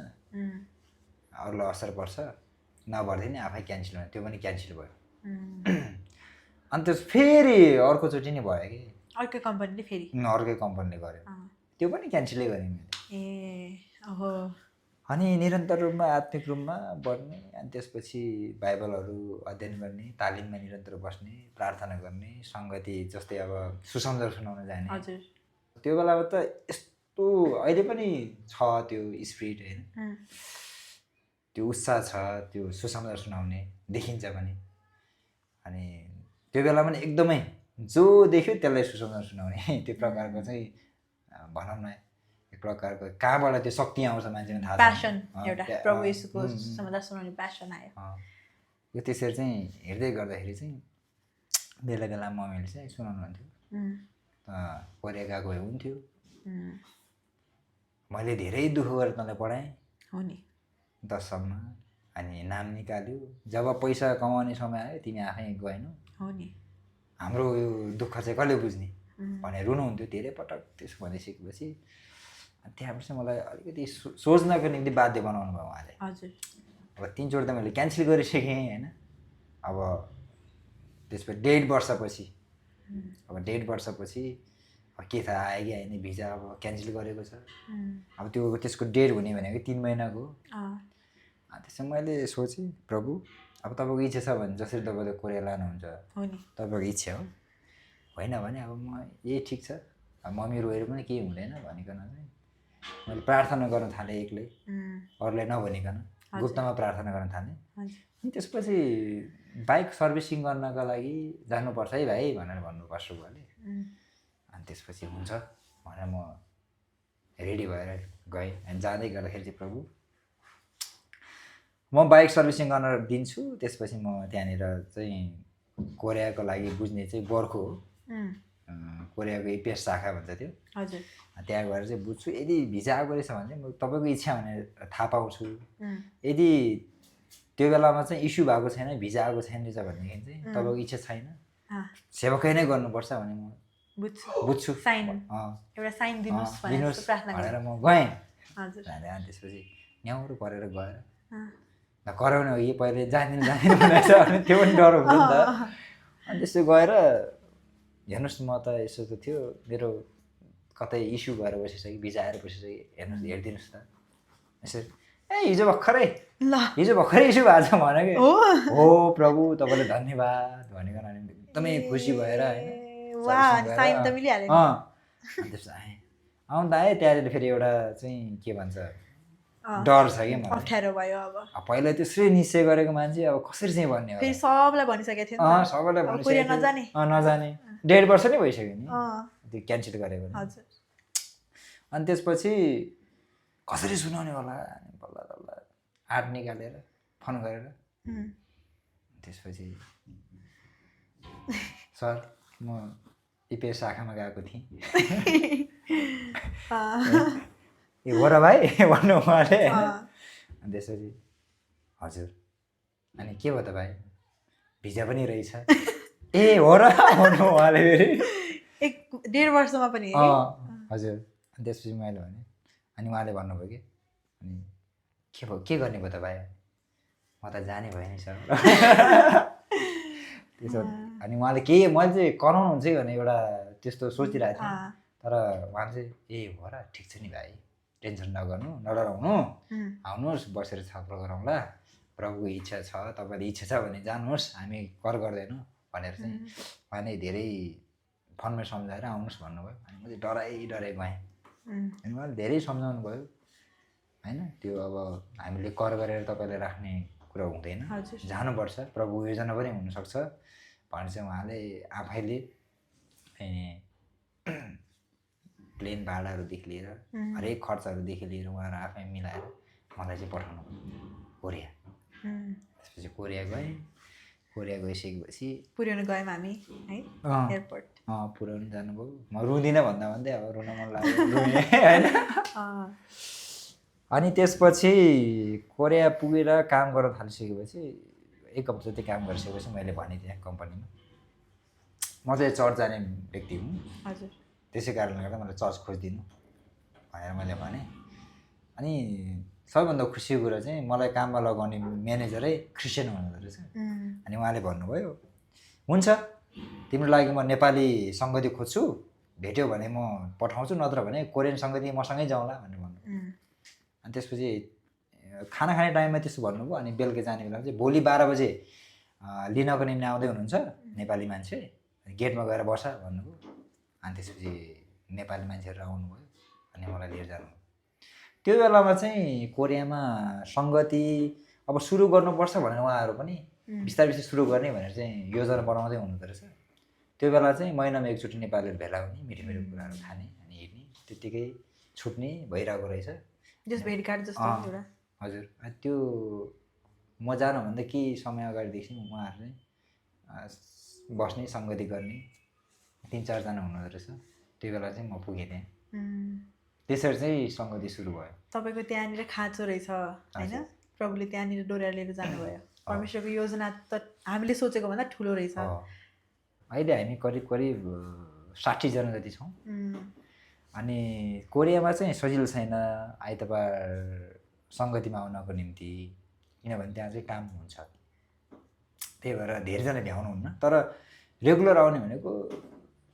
अरूलाई असर पर्छ नभर्दै नि आफै क्यान्सल भयो त्यो पनि क्यान्सल भयो अनि त्यस फेरि अर्कोचोटि नै भयो कि अर्कै कम्पनीले फेरि अर्कै कम्पनीले गर्यो त्यो पनि क्यान्सलै गरेँ मैले ए ओहो अनि निरन्तर रूपमा आत्मिक रूपमा बढ्ने अनि त्यसपछि बाइबलहरू अध्ययन गर्ने तालिममा निरन्तर बस्ने प्रार्थना गर्ने सङ्गति जस्तै अब सुसमाचार सुनाउन जाने हजुर त्यो बेलामा त यस्तो अहिले पनि छ त्यो स्पिरिट होइन त्यो उत्साह छ त्यो सुसमाचार सुनाउने देखिन्छ पनि अनि त्यो बेला पनि एकदमै जो देख्यो त्यसलाई सुसमाचार सुनाउने त्यो प्रकारको चाहिँ भनौँ न एक प्रकारको कहाँबाट त्यो शक्ति आउँछ मान्छेमा थाहा प्यासन एउटा प्रभु येशूको समाचार सुनाउने प्यासन आयो यो त्यसरी चाहिँ हेर्दै गर्दाखेरि चाहिँ बेला बेला मम्मीले चाहिँ सुनाउनुहुन्थ्यो कोरिया गएको भए हुन्थ्यो मैले धेरै दुःख गरेर तँलाई पढाएँ हो नि 10सम्म अनि नाम निकाल्यो जब पैसा कमाउने समय आयो तिमी आफै गएनौ हो नि हाम्रो यो दुःख चाहिँ कसले बुझ्ने भनेर रुनुहुन्थ्यो धेरै पटक त्यसो भनिसकेपछि अनि त्यहाँबाट चाहिँ मलाई अलिकति सोच्नको निम्ति बाध्य बनाउनु भयो उहाँले हजुर अब 3 चोटि त मैले क्यान्सल गरिसकेँ होइन अब त्यसपछि 1.5 वर्षपछि अब 1.5 वर्षपछि अब के थाहा आयो कि आएन भिजा अब क्यान्सल गरेको छ अब त्यो त्यसको डेट हुने भनेको 3 महिनाको त्यसमा मैले सोचेँ प्रभु अब तपाईँको इच्छा छ भने जसरी तपाईँले कोरिया लानुहुन्छ तपाईँको इच्छा हो होइन भने अब म यही ठिक छ अब मम्मी रोएर पनि केही हुँदैन भनिकन चाहिँ मैले प्रार्थना गर्न थालेँ एक्लै अरूलाई नभनिकन गुप्तमा प्रार्थना गर्न थालेँ अनि त्यसपछि बाइक सर्भिसिङ गर्नका लागि जानुपर्छ है भाइ भनेर भन्नु पास्टर बुवाले अनि त्यसपछि हुन्छ भनेर म रेडी भएर गएँ अनि जाँदै गर्दाखेरि चाहिँ प्रभु म बाइक सर्भिसिङ गर्न दिन्छु त्यसपछि म त्यहाँनिर चाहिँ कोरियाको लागि बुझ्ने चाहिँ गोर्खो हो कोरियाको इपिएस शाखा भन्छ त्यो हजुर त्यहाँ गएर चाहिँ बुझ्छु यदि भिजा आएको रहेछ भने चाहिँ म तपाईँको इच्छा भनेर थाहा पाउँछु यदि त्यो बेलामा चाहिँ इस्यु भएको छैन भिजा आएको छैन रहेछ भनेदेखि चाहिँ तपाईँको इच्छा छैन सेवकै नै गर्नुपर्छ भने म बुझ्छु एउटा साइन दिनुहोस् भनेर म गएँ अनि त्यसपछि न्याउरो परेर गएर कराउने हो कि पहिले जाँदिन भनेछ भने त्यो पनि डर हुन्छ नि त अनि त्यसो गएर हेर्नुहोस् म त यसो त थियो मेरो कतै इस्यु भएर बसिसक्यो भिजा आएर बसिसक्यो हेर्नुहोस् हेरिदिनुहोस् त यसरी हिजो भर्खरै इस्यु भएको छ भनेको हो प्रभु तपाईँले धन्यवाद भनेकन एकदमै खुसी भएर होइन त्यसो आएँ आउनु त आएँ त्यहाँनिर फेरि एउटा चाहिँ के भन्छ डर छ कि मलाई अप्ठ्यारो भयो अब पहिला त्यसरी निश्चय गरेको मान्छे अब कसरी चाहिँ भन्ने हो फेरि सबलाई भनिसकेको थियो नि सबैलाई कोरिया नजाने नजाने 1.5 वर्ष नै भइसक्यो नि त्यो क्यान्सल गरेको हजुर अनि त्यसपछि कसरी सुनाउने होला बल्ल बल्ल आर्ट निकालेर फोन गरेर त्यसपछि सर म इपिएस शाखामा गएको थिएँ ए हो र भाइ भन्नु उहाँले अनि त्यसपछि हजुर अनि के भयो त भाइ भिजा पनि रहेछ ए हो र भन्नु उहाँले फेरि 1.5 वर्षमा पनि हजुर अनि त्यसपछि मैले भने अनि उहाँले भन्नुभयो कि अनि के भयो के गर्ने भयो त भाइ म त जाने भयो नि सर त्यसो अनि उहाँले केही मैले चाहिँ कराउनुहुन्छ कि भने एउटा त्यस्तो सोचिरहेको थिएँ तर उहाँले चाहिँ ए हो र ठिक छ नि भाइ टेन्सन नगर्नु नडराउनु आउनुहोस् बसेर छलफल गरौँला प्रभुको इच्छा छ तपाईँले इच्छा छ भने जानुहोस् हामी कर गर्दैनौँ भनेर चाहिँ उहाँले धेरै फोनमै सम्झाएर आउनुहोस् भन्नुभयो अनि म चाहिँ डराइ गएँ अनि उहाँले धेरै सम्झाउनु भयो होइन त्यो अब हामीले कर गरेर तपाईँले राख्ने कुरा हुँदैन जानुपर्छ प्रभु योजना पनि हुनसक्छ भनेर चाहिँ उहाँले आफैले प्लेन भाडाहरूदेखि लिएर हरेक खर्चहरूदेखि लिएर उहाँहरू आफै मिलाएर मलाई चाहिँ पठाउनु कोरिया त्यसपछि कोरिया गएँ कोरिया गइसकेपछि पुर्याउनु गयौँ हामी है एयरपोर्ट पुर्याउनु जानुभयो म रुँदिनँ भन्दा भन्दै अब रुन मन लाग्यो रुने होइन अनि त्यसपछि कोरिया पुगेर काम गर्न थालिसकेपछि 1 हप्ता जति काम गरिसकेपछि मैले भने त्यहाँ कम्पनीमा म चाहिँ चर्च जाने व्यक्ति हुँ। हजुर। त्यसै कारणले गर्दा मलाई चर्च खोजिदिनु भनेर मैले भने। अनि सबैभन्दा खुसीको कुरा चाहिँ मलाई काममा लगाउने म्यानेजरै क्रिस्चियन हुनुहुँदो रहेछ। अनि उहाँले भन्नुभयो हुन्छ तिम्रो लागि म नेपाली सङ्गति खोज्छु, भेट्यो भने म पठाउँछु, नत्र भने कोरियन सङ्गति मसँगै जाउँला भनेर भन्नुभयो। अनि त्यसपछि खाना खाने टाइममा त्यसो भन्नुभयो। अनि बेलुका जाने बेलामा चाहिँ भोलि 12 बजे लिनको निम्ति आउँदै हुनुहुन्छ नेपाली मान्छे, गेटमा गएर बस भन्नुभयो। अनि त्यसपछि नेपाली मान्छेहरू आउनुभयो अनि मलाई लिएर जानुभयो। त्यो बेलामा चाहिँ कोरियामा सङ्गति अब सुरु गर्नुपर्छ भनेर उहाँहरू पनि बिस्तारै बिस्तारै सुरु गर्ने भनेर चाहिँ योजना बनाउँदै हुनुहुँदो रहेछ। त्यो बेला चाहिँ महिनामा एकचोटि नेपालीहरू भेला हुने, मिठो मिठो कुराहरू खाने अनि हिँड्ने, त्यत्तिकै छुट्ने भइरहेको रहेछ। भेटघाट जस्तो एउटा। हजुर। त्यो म जानुभन्दा केही समय अगाडिदेखि उहाँहरू चाहिँ बस्ने, सङ्गति गर्ने 3-4 जना हुनुहुँदो रहेछ। त्यो बेला चाहिँ म पुगेँ त्यहाँ। त्यसरी चाहिँ सङ्गति सुरु भयो। तपाईँको त्यहाँनिर खाँचो रहेछ होइन, प्रभुले त्यहाँनिर डोर्याएर लिएर जानुभयो। परमेश्वरको योजना त हामीले सोचेको भन्दा ठुलो रहेछ। अहिले हामी करिब 60 जना जति छौँ। अनि कोरियामा चाहिँ सजिलो छैन आइतबार सङ्गतिमा आउनको निम्ति, किनभने त्यहाँ चाहिँ काम हुन्छ। त्यही भएर धेरैजना भ्याउनुहुन्न, तर रेगुलर आउने भनेको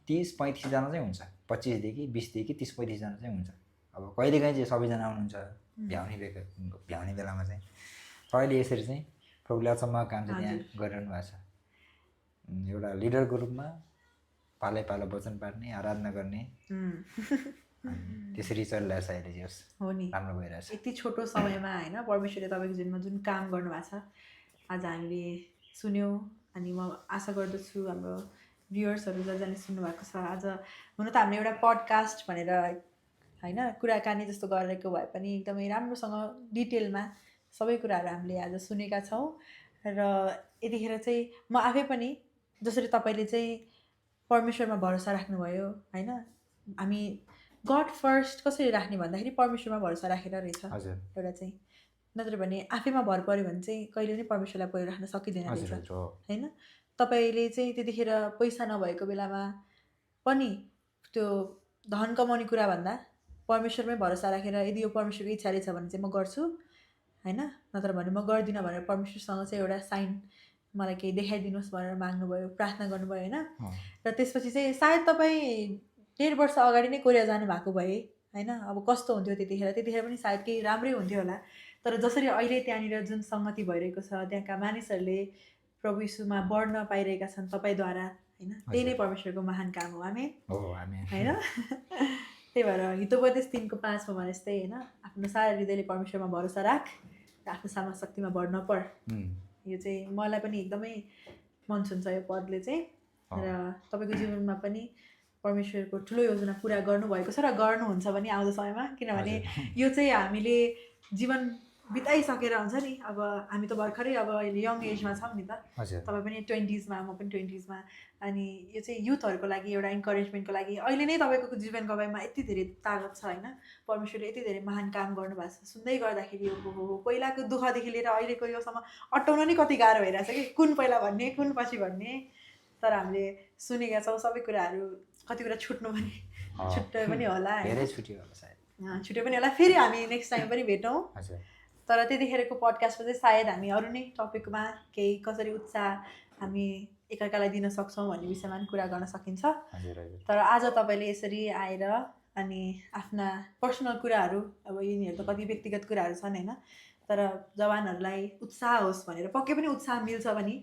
30-35 जना चाहिँ हुन्छ। 25 देखि 20 देखि 30-35 जना चाहिँ हुन्छ। अब कहिलेकाहीँ चाहिँ सबैजना आउनुहुन्छ भ्याउने बेलामा चाहिँ। अहिले यसरी चाहिँ प्रभुले अचम्मको काम चाहिँ त्यहाँ गरिरहनु भएको छ। एउटा लिडरको रूपमा पालै पालो वचन पार्ने, आराधना गर्ने, त्यसरी चलिरहेछ अहिले। जस हो नि, राम्रो भइरहेछ। यति छोटो समयमा होइन परमेश्वरले तपाईँको जीवनमा जुन काम गर्नुभएको छ आज हामीले सुन्यौँ। अनि म आशा गर्दछु हाम्रो भ्युअर्सहरू जसले सुन्नुभएको छ, आज हुन त हामीले एउटा पडकास्ट भनेर होइन कुराकानी जस्तो गरेको भए पनि एकदमै राम्रोसँग डिटेलमा सबै कुराहरू हामीले आज सुनेका छौँ। र यतिखेर चाहिँ म आफै पनि जसरी तपाईँले चाहिँ परमेश्वरमा भरोसा राख्नुभयो होइन, हामी गड फर्स्ट कसरी राख्ने भन्दाखेरि परमेश्वरमा भरोसा राखेर रहेछ एउटा चाहिँ। नत्र भने आफैमा भर पऱ्यो भने चाहिँ कहिले पनि परमेश्वरलाई पहिलो राख्न सकिँदैन रहेछ होइन। तपाईँले चाहिँ त्यतिखेर पैसा नभएको बेलामा पनि त्यो धन कमाउने कुरा भन्दा परमेश्वरमै भरोसा राखेर यदि यो परमेश्वरको इच्छा रहेछ भने चाहिँ म गर्छु होइन, नत्र भने म गर्दिनँ भनेर परमेश्वरसँग चाहिँ एउटा साइन मलाई केही देखाइदिनुहोस् भनेर माग्नुभयो, प्रार्थना गर्नुभयो होइन। र त्यसपछि चाहिँ सायद तपाईँ 1.5 वर्ष अगाडि नै कोरिया जानुभएको भए होइन, अब कस्तो हुन्थ्यो त्यतिखेर पनि सायद केही राम्रै हुन्थ्यो होला। तर जसरी अहिले त्यहाँनिर जुन सङ्गति भइरहेको छ, त्यहाँका मानिसहरूले प्रभु यीशुमा बढ्न पाइरहेका छन् तपाईँद्वारा होइन, त्यही नै परमेश्वरको महान काम हो। आमेन होइन। त्यही भएर हितोपदेश 3:5 भने जस्तै होइन, आफ्नो सारा हृदयले परमेश्वरमा भरोसा राख र आफ्नो सामा शक्तिमा भर नपर। यो चाहिँ मलाई पनि एकदमै मन छुन्छ यो पदले चाहिँ। र तपाईँको जीवनमा पनि परमेश्वरको ठुलो योजना पुरा गर्नुभएको छ र गर्नुहुन्छ भने आउँदो समयमा, किनभने यो चाहिँ हामीले जीवन बिताइसकेर हुन्छ नि। अब हामी त भर्खरै अब यङ एजमा छौँ नि त, तपाईँ पनि 20s मा, म पनि 20s मा। अनि यो चाहिँ युथहरूको लागि एउटा इन्करेजमेन्टको लागि अहिले नै तपाईँको जीवन गवाइमा यति धेरै तागत छ होइन, परमेश्वरले यति धेरै महान काम गर्नुभएको छ। सुन्दै गर्दाखेरि हो पहिलाको दुःखदेखि लिएर अहिलेको योसम्म अट्टाउन नै कति गाह्रो भइरहेछ कि, कुन पहिला भन्ने कुन पछि भन्ने। तर हामीले सुनेका छौँ सबै कुराहरू, कति कुरा छुट्नु पनि छुट्यो पनि होला, छुट्यो पनि होला। फेरि हामी नेक्स्ट टाइम पनि भेटौँ। तर त्यतिखेरको पडकास्टमा चाहिँ सायद हामी अरू नै टपिकमा केही कसरी उत्साह हामी एकअर्कालाई दिन सक्छौँ भन्ने विषयमा पनि कुरा गर्न सकिन्छ। तर आज तपाईँले यसरी आएर अनि आफ्ना पर्सनल कुराहरू, अब यिनीहरू त कति व्यक्तिगत कुराहरू छन् होइन, तर जवानहरूलाई उत्साह होस् भनेर पक्कै पनि उत्साह मिल्छ पनि।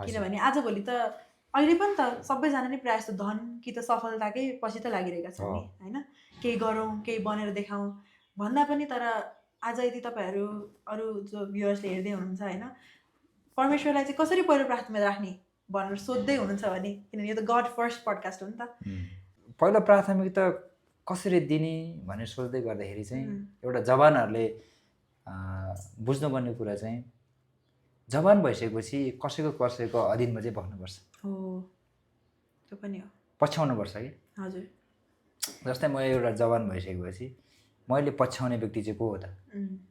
किनभने आजभोलि त अहिले पनि त सबैजना नै प्रायः जस्तो धन कि त सफलताकै पछि त लागिरहेका छन् नि होइन, केही गरौँ केही बनेर देखाउँ भन्दा पनि। तर आज यदि तपाईँहरू अरू जो भ्युअर्सले हेर्दै हुनुहुन्छ होइन, परमेश्वरलाई चाहिँ कसरी पहिलो प्राथमिकता राख्ने भनेर सोध्दै हुनुहुन्छ भने, किनभने यो त गड फर्स्ट पडकास्ट हो नि त, पहिलो प्राथमिकता कसरी दिने भनेर सोच्दै गर्दाखेरि चाहिँ एउटा जवानहरूले बुझ्नुपर्ने कुरा चाहिँ जवान भइसकेपछि कसैको अधीनमा चाहिँ बस्नुपर्छ। हो त्यो पनि हो, पछ्याउनुपर्छ कि। हजुर। जस्तै म एउटा जवान भइसकेपछि मैले पछ्याउने व्यक्ति चाहिँ को हो त,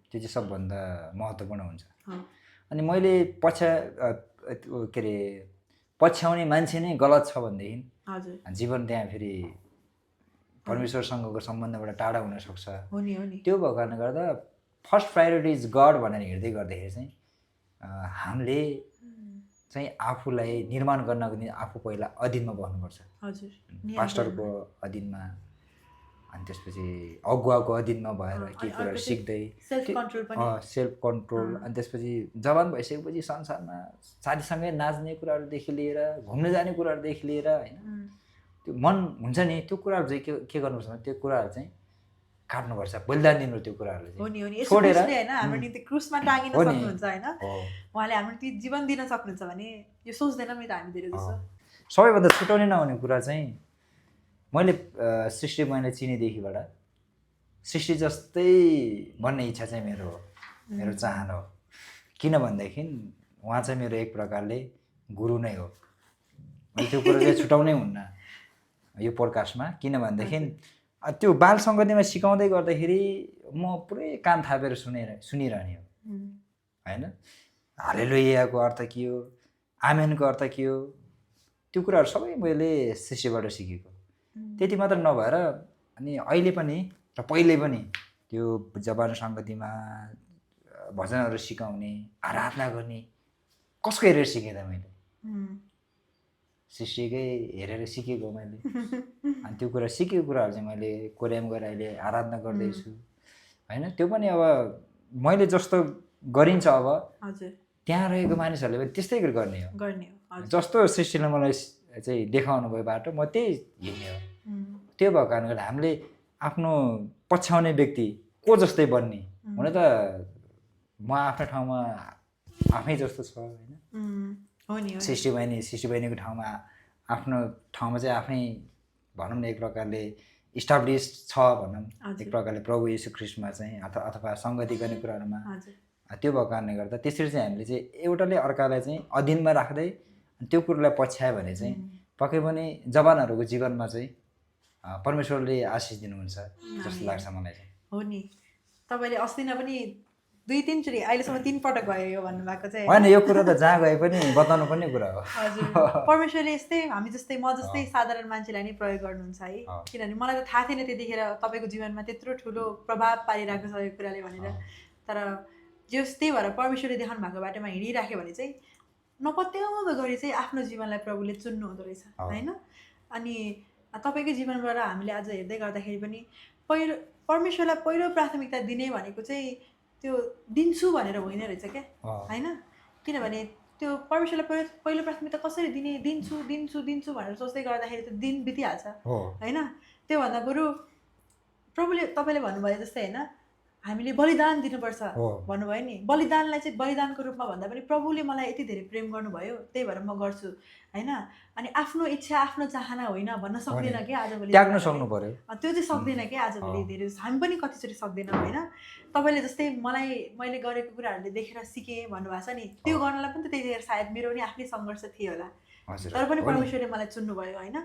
त्यो चाहिँ सबभन्दा महत्त्वपूर्ण हुन्छ। अनि मैले के अरे पछ्याउने मान्छे नै गलत छ भनेदेखि जीवन त्यहाँ फेरि परमेश्वरसँगको सम्बन्धबाट टाढा हुनसक्छ। त्यो भएको कारणले गर्दा फर्स्ट प्रायोरिटी इज गड भनेर हिँड्दै गर्दाखेरि चाहिँ हामीले चाहिँ आफूलाई निर्माण गर्नको निम्ति आफू पहिला अधीनमा बस्नुपर्छ। पास्टरको अधीनमा, अनि त्यसपछि अगुवाको अधीनमा भएर केही कुराहरू सिक्दै सेल्फ कन्ट्रोल, अनि त्यसपछि जवान भइसकेपछि संसारमा साथीसँगै नाच्ने कुराहरूदेखि लिएर घुम्न जाने कुराहरूदेखि लिएर होइन त्यो मन हुन्छ नि, त्यो कुराहरू चाहिँ के गर्नुपर्छ भने त्यो कुराहरू चाहिँ काट्नुपर्छ, बलिदान दिनु त्यो कुराहरूलाई छोडेर हाम्रो निम्ति क्रुसमा टाँगिन सक्नुहुन्छ होइन, उहाँले हाम्रो निम्ति जीवन दिन सक्नुहुन्छ भने यो सोच्दैनौँ नि त हामी धेरै जसो। सबैभन्दा छुटाउनै नहुने कुरा चाहिँ मैले सृष्टि मैले चिनेदेखिबाट सृष्टि जस्तै बन्ने इच्छा चाहिँ मेरो चाहना हो। किन भनेदेखि उहाँ चाहिँ मेरो एक प्रकारले गुरु नै हो। मैले त्यो कुरा चाहिँ छुटाउनै हुन्न यो पोडकास्टमा, किन भनेदेखि त्यो बाल सङ्गतिमा सिकाउँदै गर्दाखेरि म पुरै कान थापेर सुनिरहने हो होइन। हालेलुयाको अर्थ के हो, आमेनको अर्थ के हो, त्यो कुराहरू सबै मैले सृष्टिबाट सिकेको। त्यति मात्र नभएर अनि अहिले पनि र पहिले पनि त्यो जवान सङ्गतिमा भजनहरू सिकाउने, आराधना गर्ने कसको हेरेर सिकेँ त मैले, सृष्टिकै हेरेर सिकेको मैले। अनि त्यो कुरा सिकेको कुराहरू चाहिँ मैले कोरियामा गएर अहिले आराधना गर्दैछु होइन। त्यो पनि अब मैले जस्तो गरिन्छ अब त्यहाँ रहेको मानिसहरूले पनि त्यस्तै गर्ने हो। जस्तो सृष्टिले मलाई चाहिँ देखाउनु भयो बाटो, म त्यही हिँड्ने हो। त्यो भएको कारणले गर्दा हामीले आफ्नो पछ्याउने व्यक्ति को जस्तै बन्ने, हुन त म आफ्नो ठाउँमा आफै जस्तो छ होइन। सृष्टि बहिनीको ठाउँमा आफ्नो ठाउँमा चाहिँ आफै भनौँ न एक प्रकारले इस्टाब्लिस छ भनौँ, एक प्रकारले प्रभु येशू ख्रीष्टमा चाहिँ अथवा सङ्गति गर्ने कुराहरूमा। त्यो भएको कारणले गर्दा त्यसरी चाहिँ हामीले चाहिँ एउटाले अर्कालाई चाहिँ अधीनमा राख्दै त्यो कुरोलाई पछ्यायो भने चाहिँ पक्कै पनि जवानहरूको जीवनमा चाहिँ परमेश्वरले आशिष दिनुहुन्छ जस्तो लाग्छ मलाई चाहिँ। हो नि, तपाईँले अस्ति नै पनि 2-3 चोटि अहिलेसम्म 3 पटक भयो यो भन्नुभएको चाहिँ होइन। यो कुरा त जहाँ गए पनि बताउनु पर्ने कुरा हो। हजुर, परमेश्वरले यस्तै हामी जस्तै म जस्तै साधारण मान्छेलाई नै प्रयोग गर्नुहुन्छ है। किनभने मलाई त थाहा थिएन त्यतिखेर तपाईँको जीवनमा त्यत्रो ठुलो प्रभाव पारिरहेको छ यो कुराले भनेर। तर जस त्यही भएर परमेश्वरले देखाउनु भएको बाटोमा हिँडिराख्यो भने चाहिँ नपत्याउँदो गरी चाहिँ आफ्नो जीवनलाई प्रभुले चुन्नु हुँदो रहेछ होइन। अनि तपाईँकै जीवनबाट हामीले आज हेर्दै गर्दाखेरि पनि परमेश्वरलाई पहिलो प्राथमिकता दिने भनेको चाहिँ त्यो दिन्छु भनेर होइन रहेछ क्या होइन। किनभने त्यो परमेश्वरलाई पहिलो प्राथमिकता कसरी दिने, दिन्छु भनेर सोच्दै गर्दाखेरि त दिन बितिहाल्छ होइन। त्योभन्दा बरु प्रभुले तपाईँले भन्नुभयो जस्तै होइन, हामीले बलिदान दिनुपर्छ भन्नुभयो नि। बलिदानलाई चाहिँ बलिदानको रूपमा भन्दा पनि प्रभुले मलाई यति धेरै प्रेम गर्नुभयो त्यही भएर म गर्छु होइन। अनि आफ्नो इच्छा आफ्नो चाहना होइन भन्न सक्दैन क्या आजभोलि, त्याग्न सक्नु पर्यो, त्यो चाहिँ सक्दैन क्या आजभोलि। धेरै हामी पनि कतिचोटि सक्दैनौँ होइन। तपाईँले जस्तै मैले गरेको कुराहरूले देखेर सिकेँ भन्नुभएको छ नि, त्यो गर्नलाई पनि त त्यतिखेर सायद मेरो पनि आफ्नै सङ्घर्ष थियो होला, तर पनि परमेश्वरले मलाई चुन्नुभयो होइन।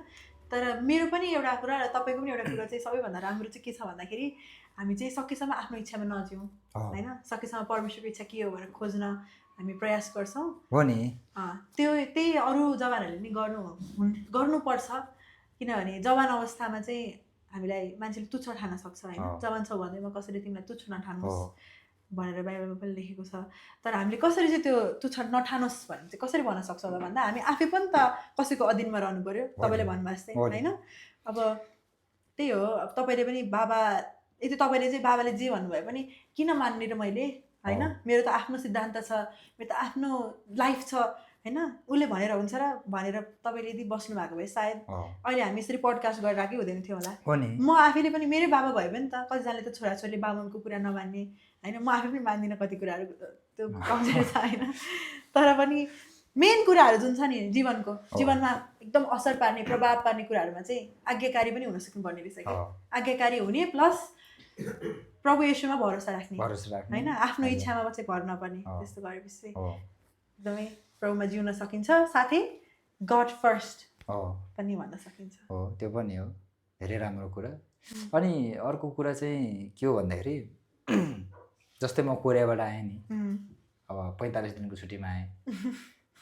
तर मेरो पनि एउटा कुरा र तपाईँको पनि एउटा कुरा चाहिँ सबैभन्दा राम्रो चाहिँ के छ भन्दाखेरि हामी चाहिँ सकेसम्म आफ्नो इच्छामा नजिउँ होइन। सकेसम्म परमेश्वरको इच्छा के हो भनेर खोज्न हामी प्रयास गर्छौँ हो नि। त्यही अरू जवानहरूले नि गर्नुपर्छ। किनभने जवान अवस्थामा चाहिँ हामीलाई मान्छेले तुच्छ ठान्न सक्छ होइन। जवान छौ भन्दैमा कसरी तिमीलाई तुच्छ नठानोस् भनेर बाइबलमा पनि लेखेको छ। तर हामीले कसरी चाहिँ त्यो तुच्छ नठानोस् भने चाहिँ कसरी भन्न सक्छौँ होला भन्दा हामी आफै पनि त कसैको अधीनमा रहनु पर्यो, तपाईँले भन्नुभएको जस्तै होइन। अब त्यही हो, अब तपाईँले पनि बाबा यदि तपाईँले चाहिँ बाबाले जे भन्नुभयो पनि किन मान्ने र मैले होइन, मेरो त आफ्नो सिद्धान्त छ, मेरो त आफ्नो लाइफ छ होइन, उसले भनेर हुन्छ र भनेर तपाईँले यदि बस्नु भएको भए सायद अहिले हामी यसरी पडकास्ट गरिरहेकै हुँदैन थियो होला। म आफैले पनि मेरै बाबा भयो भने त कतिजनाले त छोराछोरीले बाबाको कुरा नमान्ने होइन, म आफै पनि मान्दिनँ कति कुराहरू, त्यो कमजोरी छ होइन। तर पनि मेन कुराहरू जुन छ नि जीवनमा एकदम असर पार्ने प्रभाव पार्ने कुराहरूमा चाहिँ आज्ञाकारी पनि हुन सक्नुपर्ने रहेछ क्या। आज्ञाकारी हुने प्लस प्रभु येशूमा भरोसा राख्ने होइन, आफ्नो इच्छामा चाहिँ भर नपर्ने। त्यस्तो गरेपछि एकदमै प्रभुमा जिउन सकिन्छ, साथै गड फर्स्ट पनि भन्न सकिन्छ। हो त्यो पनि हो, धेरै राम्रो कुरा। अनि अर्को कुरा चाहिँ के हो भन्दाखेरि जस्तै म कोरियाबाट आएँ नि अब 45 दिनको छुट्टीमा आएँ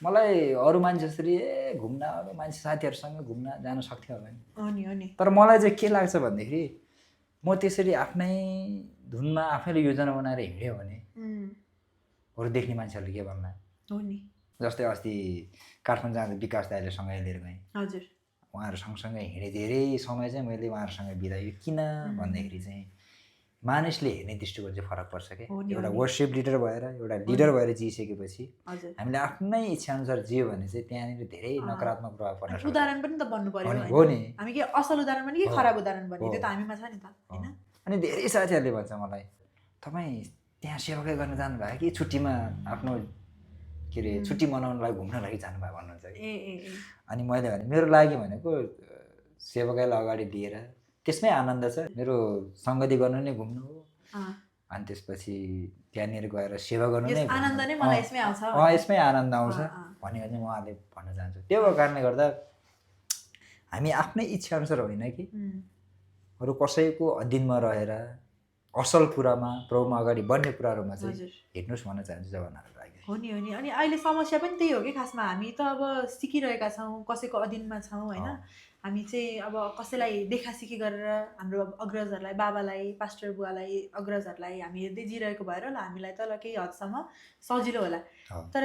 मलाई अरू मान्छे जसरी घुम्न अरू मान्छे साथीहरूसँग घुम्न जान सक्थ्यो होला नि तर मलाई चाहिँ के लाग्छ भन्दाखेरि म त्यसरी आफ्नै धुनमा आफैले योजना बनाएर हिँड्यो भने अरू देख्ने मान्छेहरूले के भन्ला जस्तै अस्ति काठमाडौँ जाँदा विकास दाइले सँगै लिएर गएँ हजुर उहाँहरू सँगसँगै हिँडेँ धेरै समय चाहिँ मैले उहाँहरूसँग बितायो किन भन्दाखेरि चाहिँ मानिसले हेर्ने दृष्टिकोण चाहिँ फरक पर्छ क्या एउटा वर्सिप लिडर भएर एउटा लिडर भएर जिइसकेपछि हामीले आफ्नै इच्छाअनुसार जियो भने चाहिँ त्यहाँनिर धेरै नकारात्मक प्रभाव पर्न सक्छ उदाहरण पनि त बन्नु पर्यो हो नि हामी के असल उदाहरण पनि के खराब उदाहरण बन्ने त्यो त हामीमा छ नि त हैन अनि धेरै साथीहरूले भन्छ मलाई तपाईँ त्यहाँ सेवाकै गर्न जानुभयो कि छुट्टीमा आफ्नो के अरे छुट्टी मनाउनलाई घुम्न लागि जानुभयो भन्नुहुन्छ अनि मैले भने मेरो लागि भनेको सेवाकैलाई अगाडि लिएर त्यसमै आनन्द छ मेरो सङ्गति गर्नु नै घुम्नु हो अनि त्यसपछि त्यहाँनिर गएर सेवा गर्नु नै आनन्द नै मलाई यसमै आउँछ यसमै आनन्द आउँछ भनेर चाहिँ उहाँले भन्न चाहन्छु त्यो भएको कारणले गर्दा हामी आफ्नै इच्छा अनुसार होइन कि अरू कसैको अधीनमा रहेर असल कुरामा प्रभुमा अगाडि बढ्ने कुराहरूमा चाहिँ हेर्नुहोस् भन्न चाहन्छु जवानहरूको लागि हो नि अनि अहिले समस्या पनि त्यही हो कि खासमा हामी त अब सिकिरहेका छौँ कसैको अधीनमा छौँ होइन हामी चाहिँ अब कसैलाई देखासिखी गरेर हाम्रो अग्रजहरूलाई बाबालाई पास्टर बुवालाई अग्रजहरूलाई हामी हेर्दै जिरहेको भएर ल हामीलाई त ल केही हदसम्म सजिलो होला तर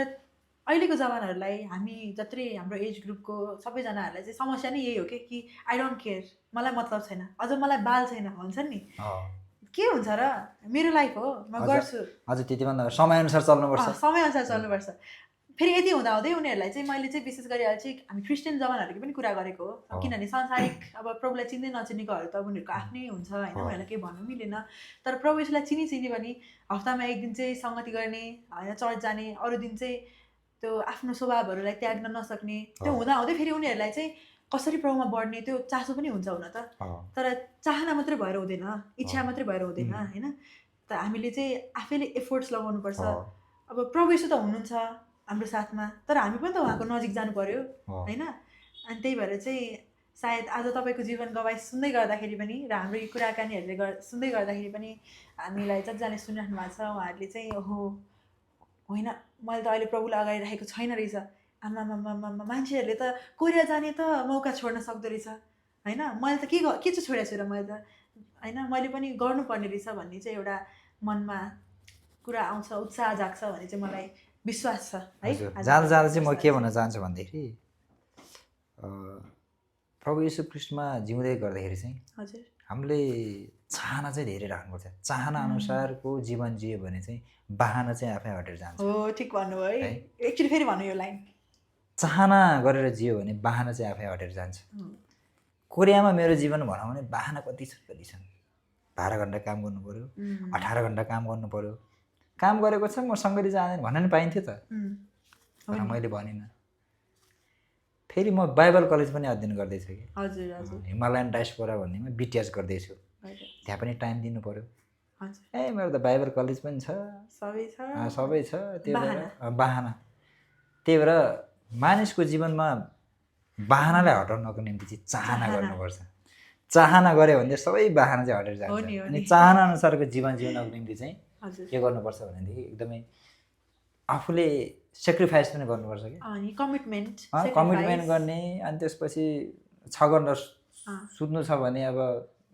अहिलेको जवानहरूलाई हामी जत्रै हाम्रो एज ग्रुपको सबैजनाहरूलाई चाहिँ समस्या नै यही हो कि आई डोन्ट केयर मलाई मतलब छैन अझ मलाई बाल छैन भन्छन् नि के हुन्छ र मेरो लाइफ हो म गर्छु अझ त्यति भन्दा समयअनुसार चल्नुपर्छ फेरि यति हुँदाहुँदै उनीहरूलाई चाहिँ मैले चाहिँ विशेष गरी चाहिँ हामी क्रिस्चियन जवानहरूको पनि कुरा गरेको हो किनभने सांसारिक अब प्रभुलाई चिन्दै नचिनेकोहरू त उनीहरूको आफ्नै हुन्छ होइन उनीहरूलाई केही भन्नु मिलेन तर प्रभु यसलाई चिनी भने हप्तामा एक दिन चाहिँ सङ्गति गर्ने होइन चर्च जाने अरू दिन चाहिँ त्यो आफ्नो स्वभावहरूलाई त्याग्न नसक्ने त्यो हुँदाहुँदै फेरि उनीहरूलाई चाहिँ कसरी प्रभुमा बढ्ने त्यो चासो पनि हुन्छ हुन त तर चाहना मात्रै भएर हुँदैन इच्छा मात्रै भएर हुँदैन होइन त हामीले चाहिँ आफैले एफोर्ट्स लगाउनुपर्छ अब प्रभु यसो त हुनुहुन्छ हाम्रो साथमा तर हामी पनि त उहाँको नजिक जानु पर्यो होइन अनि त्यही भएर चाहिँ सायद आज तपाईँको जीवन गवाई सुन्दै गर्दाखेरि पनि र हाम्रो यो कुराकानीहरूले सुन्दै गर्दाखेरि पनि हामीलाई जतिजनाले सुनिराख्नु भएको छ उहाँहरूले चाहिँ ओहो होइन मैले त अहिले प्रभुलाई अगाडि राखेको छैन रहेछ आमा मान्छेहरूले त कोरिया जाने त मौका छोड्न सक्दो रहेछ होइन मैले त के चाहिँ छोडेको छु र मैले त होइन मैले पनि गर्नुपर्ने रहेछ भन्ने चाहिँ एउटा मनमा कुरा आउँछ उत्साह जाग्छ भन्ने चाहिँ मलाई विश्वास छ है जाँदा चाहिँ म के भन्न चाहन्छु भन्दाखेरि प्रभु यीशु ख्रीष्टमा जिउँदै गर्दाखेरि चाहिँ हजुर हामीले चाहना चाहिँ धेरै राख्नुपर्छ चाहना अनुसारको जीवन जियो भने चाहिँ बाहना चाहिँ आफै हटेर जान्छ हो ठिक भन्नुभयो है एकचोटि फेरि भन्नु यो लाइन चाहना गरेर जियो भने बाहना चाहिँ आफै हटेर जान्छ कोरियामा मेरो जीवन भनौँ भने बाहना कति छन् 12 घन्टा काम गर्नु पर्यो 18 घन्टा काम गर्नु पर्यो काम गरेको छ म सङ्गति जाँदैन भन्न नि पाइन्थ्यो त तर मैले भनिनँ फेरि म बाइबल कलेज पनि अध्ययन गर्दैछु कि हजुर हिमालयन डायस्पोरा भन्नेमा बिटिएच गर्दैछु त्यहाँ पनि टाइम दिनु पर्यो मेरो त बाइबल कलेज पनि छ सबै छ त्यही भएर बाहना त्यही भएर मानिसको जीवनमा बाहनालाई हटाउनको निम्ति चाहिँ चाहना गर्नुपर्छ चाहना गऱ्यो भने सबै बाहना चाहिँ हटेर जान्छ अनि चाहना अनुसारको जीवन जिउनको निम्ति चाहिँ के गर्नुपर्छ भनेदेखि एकदमै आफूले सेक्रिफाइस पनि गर्नुपर्छ कि अनि कमिटमेन्ट गर्ने अनि त्यसपछि 6 घन्टा सुत्नु छ भने अब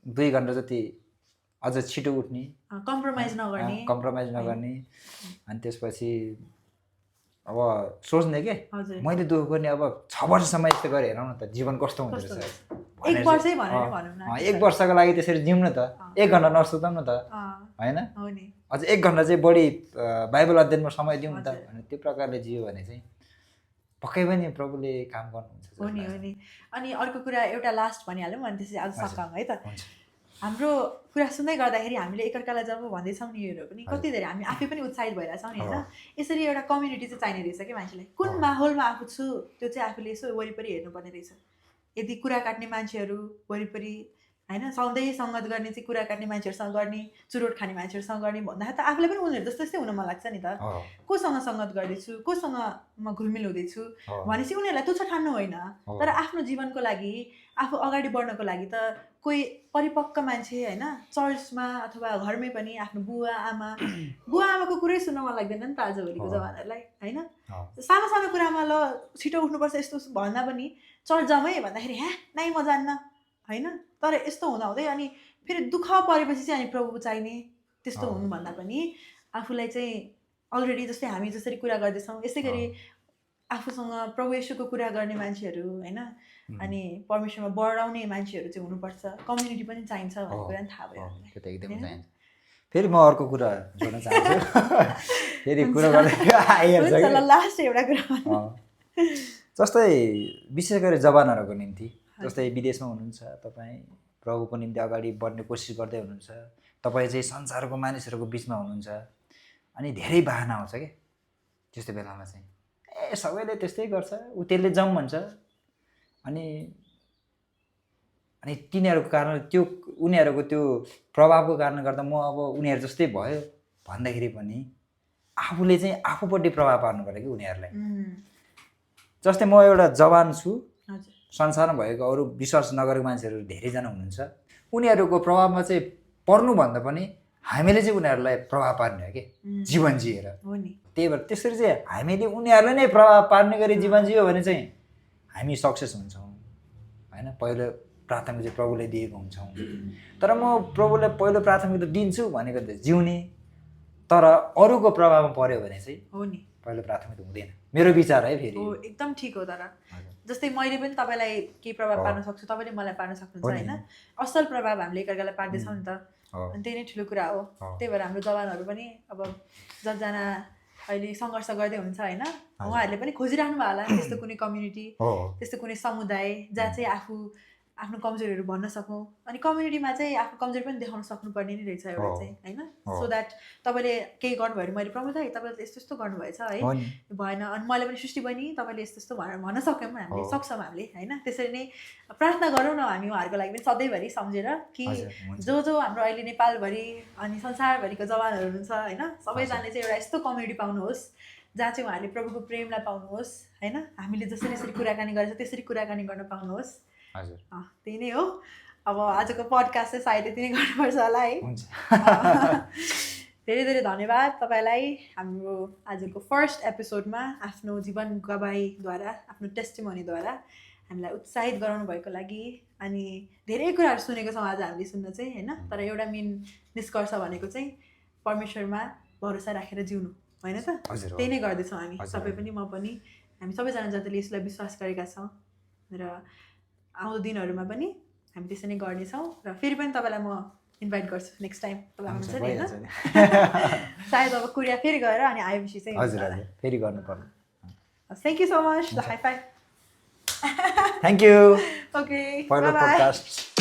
2 घन्टा जति अझ छिटो उठ्ने कम्प्रोमाइज नगर्ने अनि त्यसपछि अब सोच्ने के मैले दुःख गर्ने अब 6 वर्षसम्म यस्तो गरेँ हेरौँ न त जीवन कस्तो हुँदो रहेछ 1 वर्षको लागि त्यसरी जिउँ न त 1 घन्टा नसुतौँ न त होइन अझ 1 घन्टा चाहिँ बढी बाइबल अध्ययनमा समय दिउँ न त भने त्यो प्रकारले जियो भने चाहिँ पक्कै पनि प्रभुले काम गर्नुहुन्छ हो नि अनि अर्को कुरा एउटा लास्ट भनिहाल्यौँ अनि त्यसपछि आज सकाउँ है त हाम्रो कुरा सुन्दै गर्दाखेरि हामीले एकअर्कालाई जब भन्दैछौँ नि योहरू पनि कति धेरै हामी आफै पनि उत्साहित भइरहेछौँ नि होइन यसरी एउटा कम्युनिटी चाहिँ चाहिने रहेछ कि मान्छेलाई कुन माहौलमा आफू छु त्यो चाहिँ आफूले यसो वरिपरि हेर्नुपर्ने रहेछ यदि कुरा काट्ने मान्छेहरू वरिपरि होइन सधैँ सङ्गत गर्ने चाहिँ कुरा काट्ने मान्छेहरूसँग गर्ने चुरोट खाने मान्छेहरूसँग गर्ने भन्दाखेरि त आफूलाई पनि उनीहरू जस्तो यस्तै हुन मन लाग्छ नि त कोसँग सङ्गत गर्दैछु कोसँग म घुलमिल हुँदैछु भनेपछि उनीहरूलाई तुच्छ ठान्नु होइन तर आफ्नो जीवनको लागि आफू अगाडि बढ्नको लागि त कोही परिपक्व मान्छे होइन चर्चमा अथवा घरमै पनि आफ्नो बुवा आमाको कुरै सुन्न मन लाग्दैन नि त आजभोलिको जमानालाई होइन सानो सानो कुरामा ल छिटो उठ्नुपर्छ यस्तो भन्दा पनि चर्च जाउँ है भन्दाखेरि नाइ म जान्न होइन तर यस्तो हुँदाहुँदै अनि फेरि दुःख परेपछि चाहिँ अनि प्रभु चाहिने त्यस्तो हुनुभन्दा पनि आफूलाई चाहिँ अलरेडी जस्तै हामी जसरी कुरा गर्दैछौँ यसै गरी आफूसँग प्रभु येशूको कुरा गर्ने मान्छेहरू होइन अनि परमेश्वरमा बढाउने मान्छेहरू चाहिँ हुनुपर्छ कम्युनिटी पनि चाहिन्छ भन्ने कुरा पनि थाहा भयो त्यो त एकदमै चाहिन्छ फेरि म अर्को कुरा जोड्न चाहन्छु फेरि कुरा गर्दै लास्ट एउटा कुरा जस्तै विशेष गरी जवानहरूको निम्ति जस्तै विदेशमा हुनुहुन्छ तपाईँ प्रभुको निम्ति अगाडि बढ्ने कोसिस गर्दै हुनुहुन्छ तपाईँ चाहिँ संसारको मानिसहरूको बिचमा हुनुहुन्छ अनि धेरै बाहना आउँछ क्या त्यस्तो बेलामा चाहिँ सबैले त्यस्तै गर्छ ऊ त्यसले जाउँ भन्छ अनि तिनीहरूको कारण त्यो उनीहरूको त्यो प्रभावको कारणले गर्दा म अब उनीहरू जस्तै भयो भन्दाखेरि पनि आफूले चाहिँ आफूपट्टि प्रभाव पार्नु पर्यो कि उनीहरूलाई जस्तै म एउटा जवान छु संसारमा भएको अरू विश्वास नगरेको मान्छेहरू धेरैजना हुनुहुन्छ उनीहरूको प्रभावमा चाहिँ पर्नुभन्दा पनि हामीले चाहिँ उनीहरूलाई प्रभाव पार्ने हो कि जीवन जिएर त्यही भएर त्यसरी चाहिँ हामीले उनीहरूलाई नै प्रभाव पार्ने गरी जीवन जियो भने चाहिँ हामी सक्सेस हुन्छौँ होइन पहिलो प्राथमिकता चाहिँ प्रभुले दिएको हुन्छौँ तर म प्रभुलाई पहिलो प्राथमिकता दिन्छु भनेको जिउने तर अरूको प्रभावमा पर्यो भने चाहिँ हो नि पहिलो प्राथमिकता हुँदैन मेरो विचार है फेरि एकदम ठिक हो तर जस्तै मैले पनि तपाईँलाई केही प्रभाव पार्न सक्छु तपाईँले मलाई पार्न सक्नुहुन्छ होइन असल प्रभाव हामीले एकअर्कालाई पार्दैछौँ नि त अनि त्यही नै ठुलो कुरा हो त्यही भएर हाम्रो जवानहरू पनि अब जतिजना अहिले सङ्घर्ष गर्दै हुन्छ होइन उहाँहरूले पनि खोजिराख्नु भयो होला त्यस्तो कुनै कम्युनिटी त्यस्तो कुनै समुदाय जहाँ चाहिँ आफ्नो कमजोरीहरू भन्न सकौँ अनि कम्युनिटीमा चाहिँ आफ्नो कमजोरी पनि देखाउन सक्नुपर्ने नै रहेछ एउटा चाहिँ होइन सो द्याट तपाईँले केही गर्नुभयो भने मैले प्रमोद है तपाईँले त यस्तो यस्तो गर्नुभएछ है भएन अनि मैले पनि सृष्टि बहिनी तपाईँले यस्तो यस्तो भनेर भन्न सक्यौँ हामीले सक्छौँ हामीले होइन त्यसरी नै प्रार्थना गरौँ न हामी उहाँहरूको लागि पनि सधैँभरि सम्झेर कि जो हाम्रो अहिले नेपालभरि अनि संसारभरिको जवानहरू हुनुहुन्छ होइन सबैजनाले चाहिँ एउटा यस्तो कम्युनिटी पाउनुहोस् जहाँ चाहिँ उहाँहरूले प्रभुको प्रेमलाई पाउनुहोस् होइन हामीले जसरी यसरी कुराकानी गरेछ त्यसरी कुराकानी गर्न पाउनुहोस् त्यही नै हो अब आजको पडकास्ट चाहिँ सायद यति नै गर्नुपर्छ होला है धेरै धेरै धन्यवाद तपाईँलाई हाम्रो आजको फर्स्ट एपिसोडमा आफ्नो जीवन गवाईद्वारा आफ्नो टेस्टिमोनीद्वारा हामीलाई उत्साहित गराउनु भएको लागि अनि धेरै कुराहरू सुनेको छौँ आज हामीले सुन्न चाहिँ होइन तर एउटा मेन निष्कर्ष भनेको चाहिँ परमेश्वरमा भरोसा राखेर जिउनु होइन त त्यही नै गर्दैछौँ हामी तपाईँ पनि म पनि हामी सबैजना जतिले यसलाई विश्वास गरेका छौँ र आउँदो दिनहरूमा पनि हामी त्यसै नै गर्नेछौँ र फेरि पनि तपाईँलाई म इन्भाइट गर्छु नेक्स्ट टाइम तपाईँ आउनुहुन्छ नि होइन सायद अब कोरिया फेरि गएर अनि आएपछि चाहिँ फेरि गर्नु पर्यो thank you so much high five thank you okay for the podcast